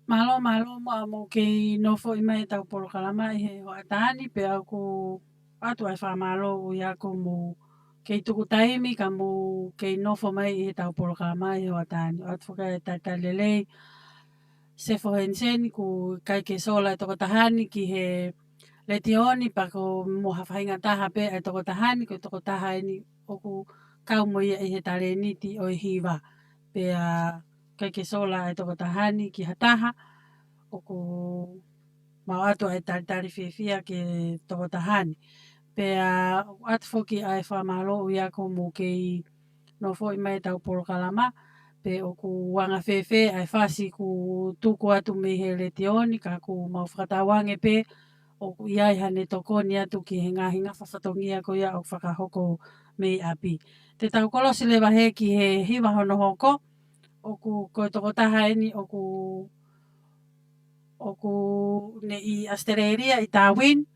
Mālō, mālō muʻa hoʻomou kei nofoʻi mai ʻetau polokalama ʻi he hoʻatā ni, pea ʻoku ʻoatu ʻa e fakamālō ʻoku ʻiate koe hoʻomou kei tuku taimi ka mou kei nofo mai ʻi heʻetau polokalama ʻi he hoʻatā ni. ʻOatu foki ʻa e talitali lelei, Sefo Hensen, ʻoku ʻikai ke sola e tokotaha ni ki he letiō ni, pea ko e mo ha faʻahinga taha pē ʻa e tokotaha ni, ko e tokotaha eni ʻoku kau mo ia ʻi he talēniti ʻo e hiva. Pea ʻikai ke sola e tokotaha ni ki ha taha, ʻoku mau ʻoatu ʻa e talitali fiefia ki he tokotaha ni. Pea ʻoatu foki ʻa e fakamālō ʻoku ʻiate koe hoʻomou kei nofoʻi mai ʻetau polokalama, pe ʻoku anga fēfē ʻa e fasi kuo tuku atu mei he letiō ni, ka ʻoku mau fakatauange pē ʻoku ʻi ai haʻane tokoni atu ki he ngaahi ngafa fatongia ko ia ʻoku fakahoko mei ʻapi. Te tau kolosi leva hē ki he hiva hono hoko, ʻoku ko e tokotaha eni ʻoku, ʻoku ne ʻi ʻAositelēlia ʻi Darwin,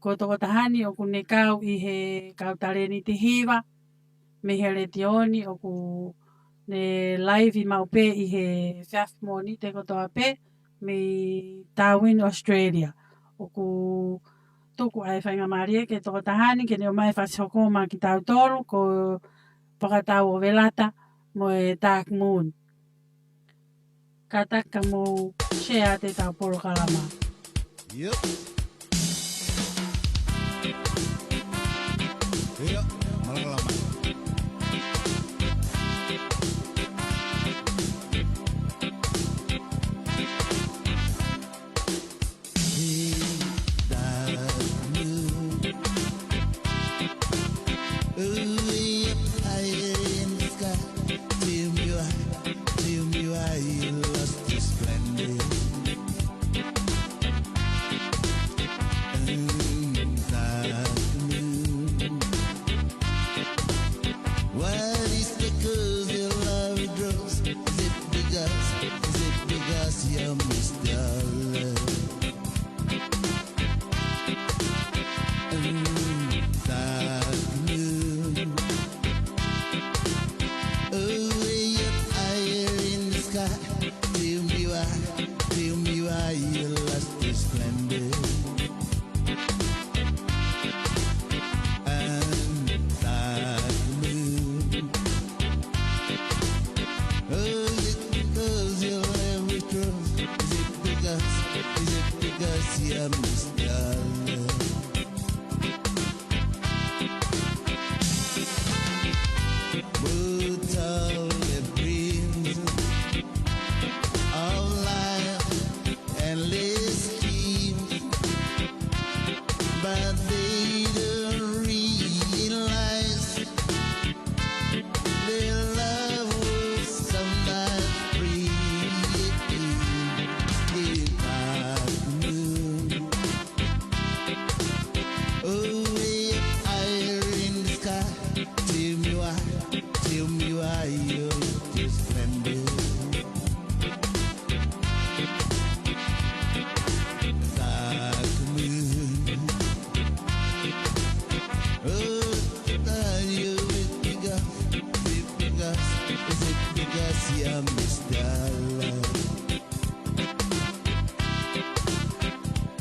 ko e tokotaha ni ʻoku ne kau ʻi he kau talēniti hiva mei he letiō ni, ʻoku ne laivi maʻu pē ʻi he efiafi Mōnite kotoa pē mei Darwin, Australia. ʻOku tuku ʻa e faingamālie ki he tokotaha ni ke ne ʻomai e fasi hoko maʻa kitautolu, ko Fakatau ʻo Velata mo e Dark Moon. Kātaki ka mou share atu ʻetau polokalama. Yep. Ia, malanga lama.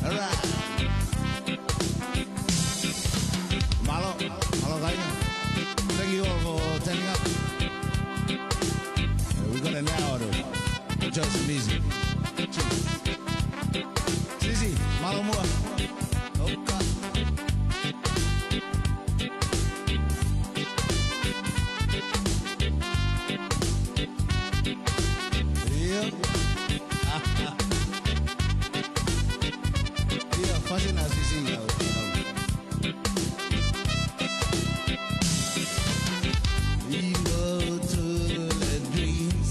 All right. Mālō, mālō kāinga. Thank you all for turning up. Uh, we got an hour to enjoy some music. Cheers. Sisi, mālō muʻa. ʻOka. ʻIo. ʻIo, fasi ʻa Sisi. We go to the dreams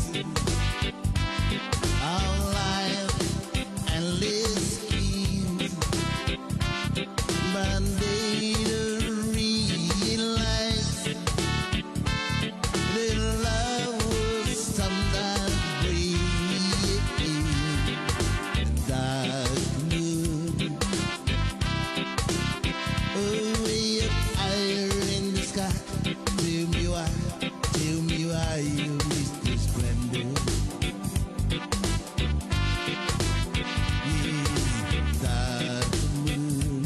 of life and live schemes, but they don't realize that love was sometimes brave. Dark moon, oh, way up higher in the sky. Tell me why, tell me why you miss the splendor. Is that the moon?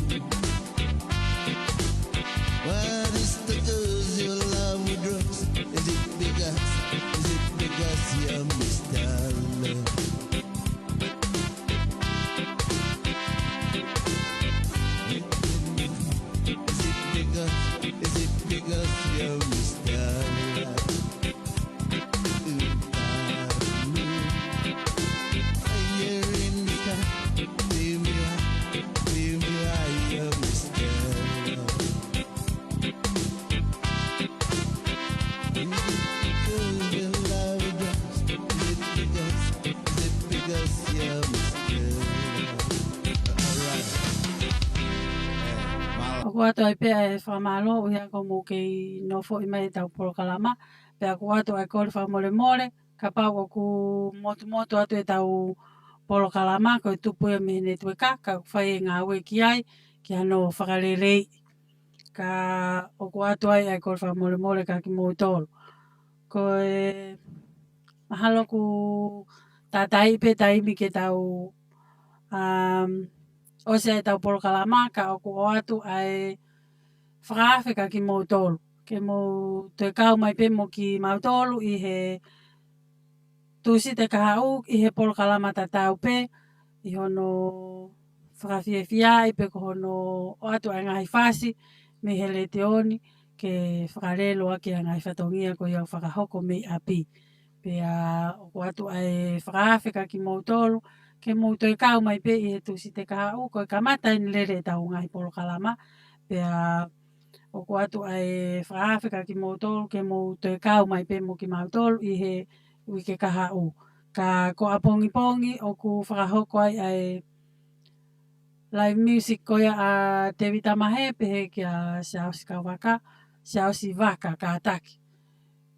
What is the cause your love with drugs? Is it because, is it because you're Mister Love? Is it because, is it because you're Mister Love? ʻOku ʻoatu ai pē ʻa e fakamālō ʻi he ʻaho ko ē ʻoku mou kei nofoʻi mai ʻetau polokalama, pea ʻoku ʻoatu ai e kole fakamolemole, kapau ʻoku motumotu atu ʻetau polokalama, ko e tupu ia mei he netiueka, ka ʻoku fai e ngāue ki ai, ki hano fakaleleiʻi. Ka ʻoku ʻoatu ai ʻa e kole fakamolemole kia kimoutolu. Ko e mahalo ʻoku tātaaʻi pē taimi ke tau, um, ʻosi ʻetau polokalama, ka ʻoku ʻoatu ʻa e fakaafe kia kimoutolu. Ke mou toe kau mai pē mo kimautolu ʻi he Tūsite kahaʻu ʻi he polokalama tatau pē, ʻi hono fakafiefiaʻi pe ko hono ʻoatu ʻa e ngaahi fasi mei he letiō ni ke fakalele ʻaki ʻa e ngaahi fatongia ko ia ʻoku fakahoko mei ʻapi. Pea ʻoku ʻoatu ʻa e fakaafe kia kimoutolu, ke mou toe kau mai pē ʻi he Tūsite kahaʻu, ko e kamata eni lele ʻetau ngaahi polokalama, pea ʻoku ʻoatu ʻa e fakaafe kia kimoutolu, ke mou toe kau mai pē mo kimautolu ʻi he uike kahaʻu. Ka ko ʻapongipongi ʻoku fakahoko ai ʻa e live music ko ia ʻa Tēvita Mahe pehē kia Siaosi Kauvaka, Siaosi Vaka kātaki.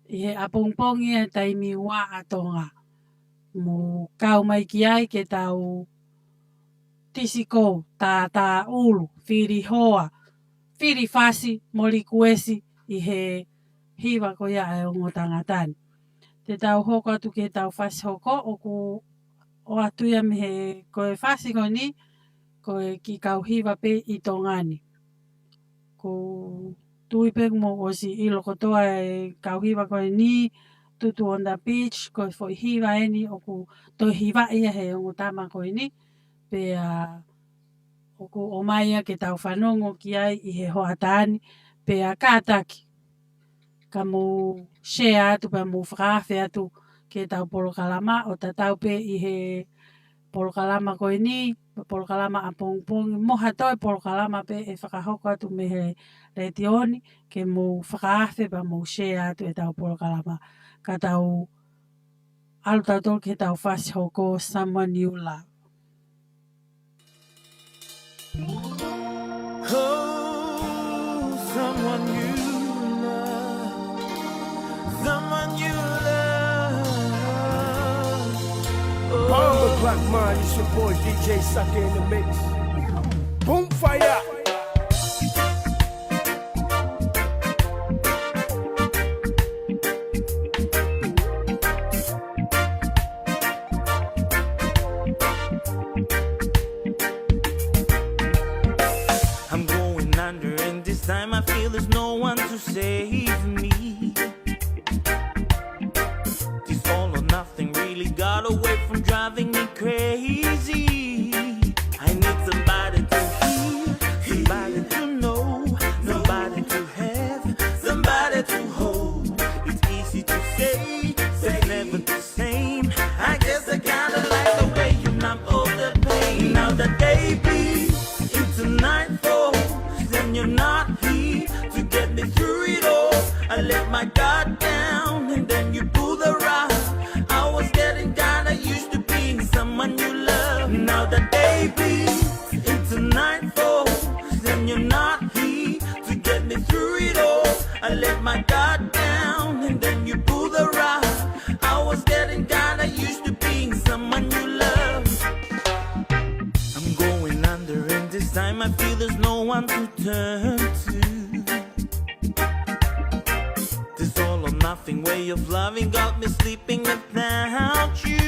ʻI he ʻapongipongi ʻa e taimi ua ʻa Tonga. Mou kau mai ki ai ke tau tisikou, tātāʻulu, fili hoa, fili fasi mo likuesi ʻi he hiva ko ia ʻa e ongo tangata ni. Te tau hoko atu ki heʻetau fasi hoko, ʻoku ʻoatu ia mei he, ko e fasi ko eni, ko e kiʻi kau hiva pē ʻi Tonga ni. ʻOku ou tui pē kuo mou ʻosi ʻilo kotoa e kau hiva ko eni, Tutu on the Beach, ko e foʻi hiva eni ʻoku toe hivaʻi ia ʻe he ongo tama ko eni, pea ʻoku ʻomai ia ke tau fanongo ki ai ʻi he hoʻatā ni, pea kātaki ka mou share atu, pea mou fakaafe atu ki heʻetau polokalama, ʻo tatau pē ʻi he polokalama ko eni, polokalama ʻapongipongi, mo ha toe polokalama pē ʻe fakahoko atu mei he letiō ni, ke mou fakaafe pea mou share atu ʻetau polokalama. Ka tau ʻalu tautolu ki heʻetau fasi hoko, Someone You Love. Oh, someone you love, someone you love. Oh. Bomb o'clock, man, it's your boy D J Sucker in the mix. Boom fire. Save me. This all or nothing really got away from driving me crazy. I need somebody to hear, somebody to know, somebody to have, somebody to hold. It's easy to say, but it's never the same. I guess I kinda like the way you numb all the pain. Now the day bleeds into nightfall, then you're not here to get me through it all. I let my guard down and then you pull the rug. I was getting kinda used to being someone you love. Now the day bleeds into nightfall, then you're not here to get me through it all. I let my guard down and then you pull the rug. I was getting kinda used to being someone you love. I'm going under, and this time I feel there's no one to turn to. This all or nothing way of loving got me sleeping without you.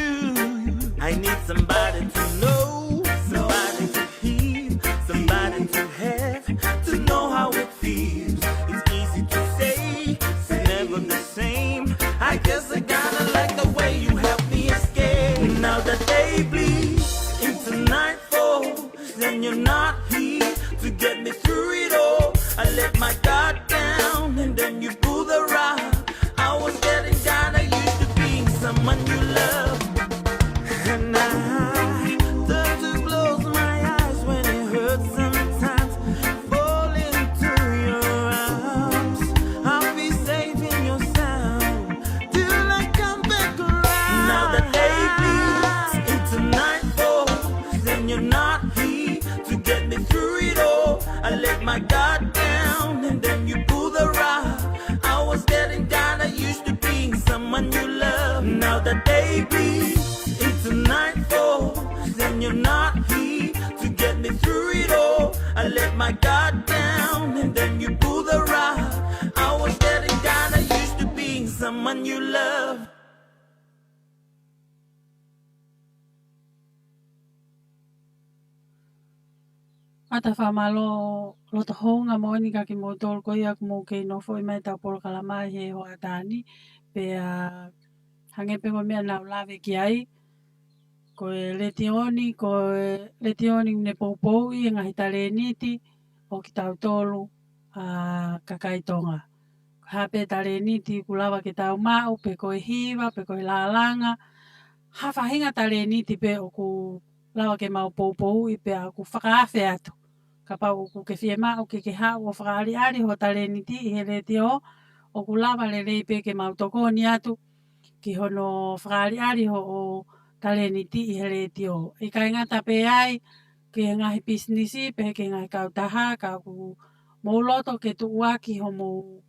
I need somebody to know, somebody to hear, somebody to have, to know how it feels. It's easy to say, it's never the same. I guess I kinda like the way you help me escape. Now the day bleeds into nightfall, then you're not here to get me through it all. I let my guard down and then you pull the rug. I was getting kinda used to being someone you love. And I turn to close my eyes when it hurts sometimes. Fall into your arms, I'll be safe in your sound. Till I come back around. Now the day bleeds into nightfall, then you're not here to get me through it all. I let my guard down and then you pull the rug. I was getting kinda used to being someone you love. Now the day bleeds into nightfall, then you're not here to get me through it all. I let my guard down and then you pull the rug. I was getting kinda used to being someone you love. ʻOatu e fakamālō loto houngaʻia moʻoni kia kimoutolu ko ia ʻoku mou kei nofoʻi mai ʻetau polokalama ʻi he hoʻatā ni. Pea hangē pē ko e meʻa naʻa ku lave ki ai, ko e letiō ni, ko e letiō ni ʻoku ne poupouʻi e ngaahi talēniti ʻo kitautolu ʻa e kakai Tonga. Ko e hā pē talēniti ʻoku lava ke tau maʻu, pe ko e hiva, pe ko e lālanga, ha faʻahinga talēniti pē ʻoku lava ke mau poupouʻi pea ʻoku fakaafe atu. Kapau ʻoku ke fiemaʻu ke ke haʻu ʻo fakaʻaliʻali hoʻo talēniti ʻi he letiō, ʻoku lava lelei pē ke mau tokoni atu ki hono fakaʻaliʻali hoʻo talēniti ʻi he letiō. ʻIkai ngata pē ai ki he ngaahi pisinisi, pehē ki he ngaahi kautaha, ka ʻoku mou loto ke tuʻuaki hoʻomou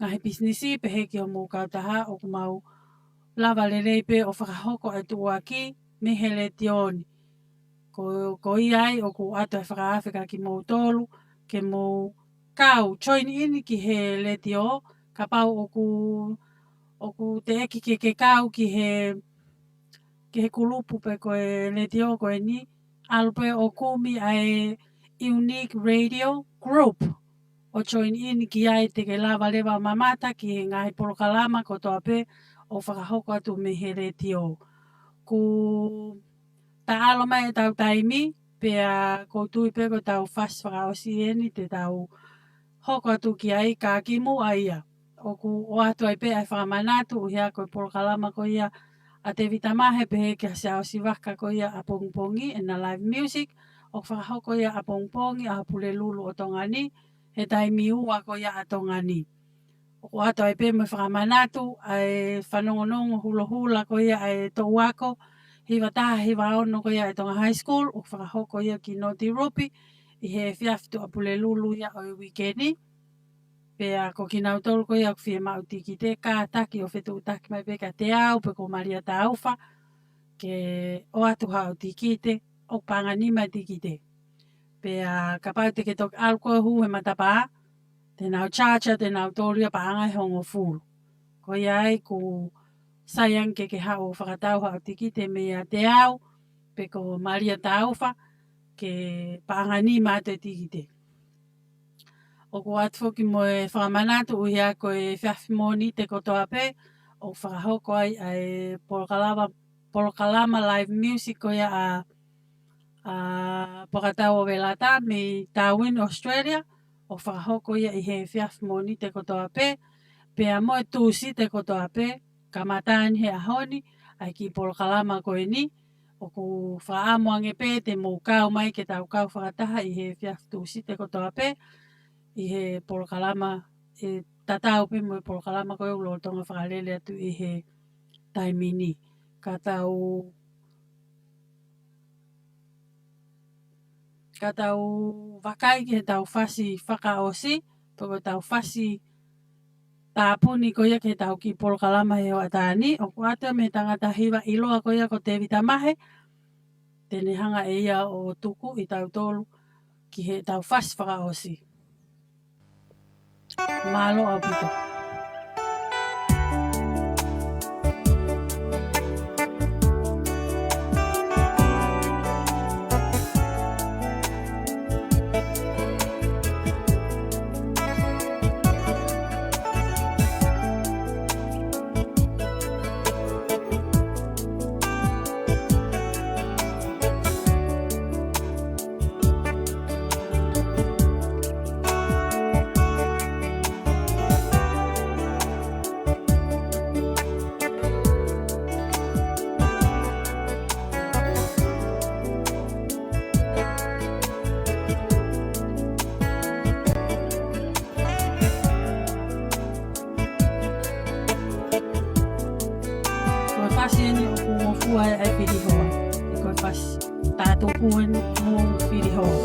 ngaahi pisinisi, pehē ki hoʻomou kautaha, ʻoku mau lava lelei pē ʻo fakahoko ʻa e tuʻuaki mei he letiō ni. Ko, ko ia ai ʻoku ʻoatu e fakaafe kia kimoutolu ke mou kau, join in ki he letiō, kapau ʻoku, ʻoku teʻeki ke ke kau ki he, ki he kulupu pe ko e letiō ko eni, ʻalu pē ʻo kumi ʻa e Unique Radio Group ʻo join in ki ai, te ke lava leva ʻo mamata ki he ngaahi polokalama kotoa pē ʻoku fakahoko atu mei he letiō. Kuo taʻalo mai ʻetau taimi, pea ʻoku ou tui pē ko ʻetau fasi fakaʻosi eni te tau hoko atu ki ai, ka kimuʻa ia, ʻoku ʻoatu ai pē ʻa e fakamanatu, ʻuhinga ko e polokalama ko ia ʻa Tevita Mahe pehē ki he Siaosi Vaka ko ia ʻapongipongi, ʻena live music, ʻoku fakahoko ia ʻapongipongi ʻa Pulelulu ʻo Tonga ni, he taimi ua ko ia ʻa Tonga ni. ʻOku ʻoatu ai pē mo e fakamanatu ʻa e fanongonongo hulohula ko ia ʻa e toʻu ako hiva taha hiva ono ko ia ʻa e Tonga High School, ʻoku fakahoko ia ki Noti Rupi ʻi he efiafi Tuʻapulelulu ia ʻo e uike ni. Pea ko kinautolu ko ia ʻoku fiemaʻu tikite, kātaki ʻo fetuʻutaki mai pē kiate au pe ko Malia Taufa ke ʻoatu haʻo tikite, ʻoku paʻanga nima e tikite. Pea kapau te ke toki ʻalu koe ʻo hū he matapā, te nau charge ʻa kinautolu ia paʻanga ʻe hongofulu. Ko ia ai ʻoku sai ange ke ke haʻu ʻo fakatau haʻo tikite meiate au pe ko Malia Taufa, ke paʻanga nima atu e tikite. ʻOku ʻoatu foki mo e fakamanatu ʻuhi ko e efiafi Mōnite kotoa pē, ʻoku fakahoko ai ʻa e polokalama, polokalama live music ko ia ʻa, ʻa Pokatau ʻo Velata mei Darwin, Australia, ʻoku fakahoko ia ʻi he efiafi Mōnite kotoa pē, pea mo e Tūsite kotoa pē, kamata ʻeni he ʻaho ni, ʻa e kiʻi polokalama ko eni, ʻoku fakaʻamu ange pē te mou kau mai ke tau kau fakataha ʻi he efiafi Tūsite kotoa pē, ʻi he polokalama, ʻe tatau pē mo e polokalama ko ē ʻoku lolotonga fakalele atu ʻi he taimi ni. Ka tau, ka tau vakai ki heʻetau fasi fakaʻosi, pe ko ʻetau fasi tāpuni ko ia ki heʻetau kiʻi polokalama he hoʻatā ni, ʻoku ʻoatu mei he tangata hiva ʻiloa ko ia ko Tēvita Mahe, te ne hanga ʻe ia ʻo tuku kitautolu ki heʻetau fasi fakaʻosi. Mālō ʻaupito. Ko e fasi eni ʻoku ngofua ai e fili hoa. Ko e fasi tātuku eni mo e fili hoa.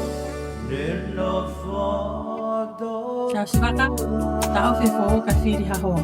Tau sivaka, tau fefo ka fili ha hoa.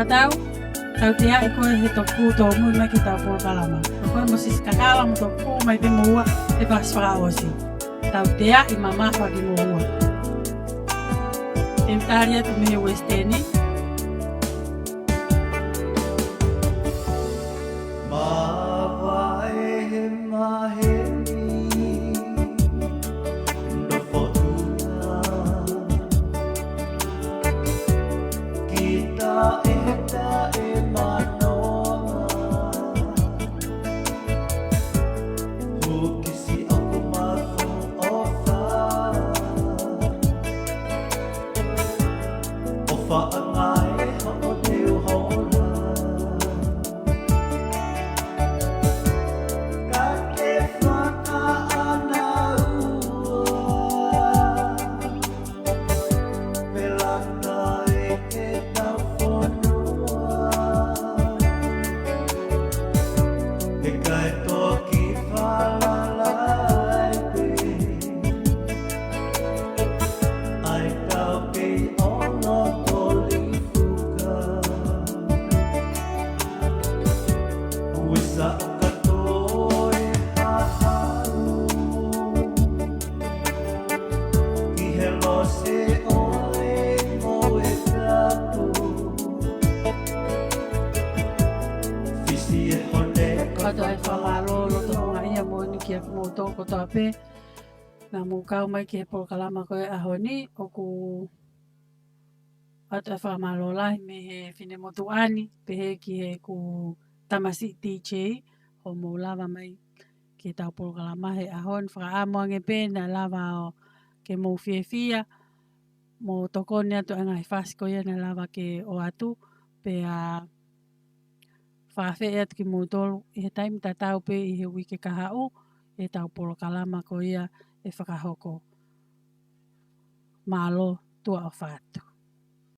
Tau, tauteaʻi koe he toku tōmui mai ki heʻetau polokalama. Ko koe mo Sisi Kakala mo toku mai pē moua he fasi fakaʻosi. Tauteaʻi mamafa kimoua. Te u tali atu mei he West End. Mavahe maheni, nofo ʻi ha kita e taʻemanonga. Hukisi ʻoku maku ʻofa. ʻOfa ʻa ngai hoʻo teu hola. Ka ke fakaʻanaua. Pelata e ke tau fonua. He kai toki falalai pē. ʻAi tau kei ʻolo toli fuka. Uisa o ka toe hahau. Ki he lose ʻo e mo e tapu. Fisi e hone. Kātaki e fakamālō loto houngaʻia moʻoni kiate kimoutolu kotoa pē naʻa mou kau mai ki he polokalama ko e ʻaho ni. ʻOku ʻoatu e fakamālō lahi mei he finemotuʻa ni, pehē ki heʻeku tamasiʻi D J, hoʻomou lava mai ki heʻetau polokalama he ʻaho ni. Fakaʻamu ange pē naʻa lava ʻo ke mou fiefia, mo tokoni atu ʻa e ngaahi fasi ko ia naʻa lava ke ʻoatu, pea fakaafeʻi atu kimoutolu ʻi he taimi tatau pē ʻi he uike kahaʻu, ʻetau polokalama ko ia ʻe fakahoko. Mālō, tuʻa ʻofa atu.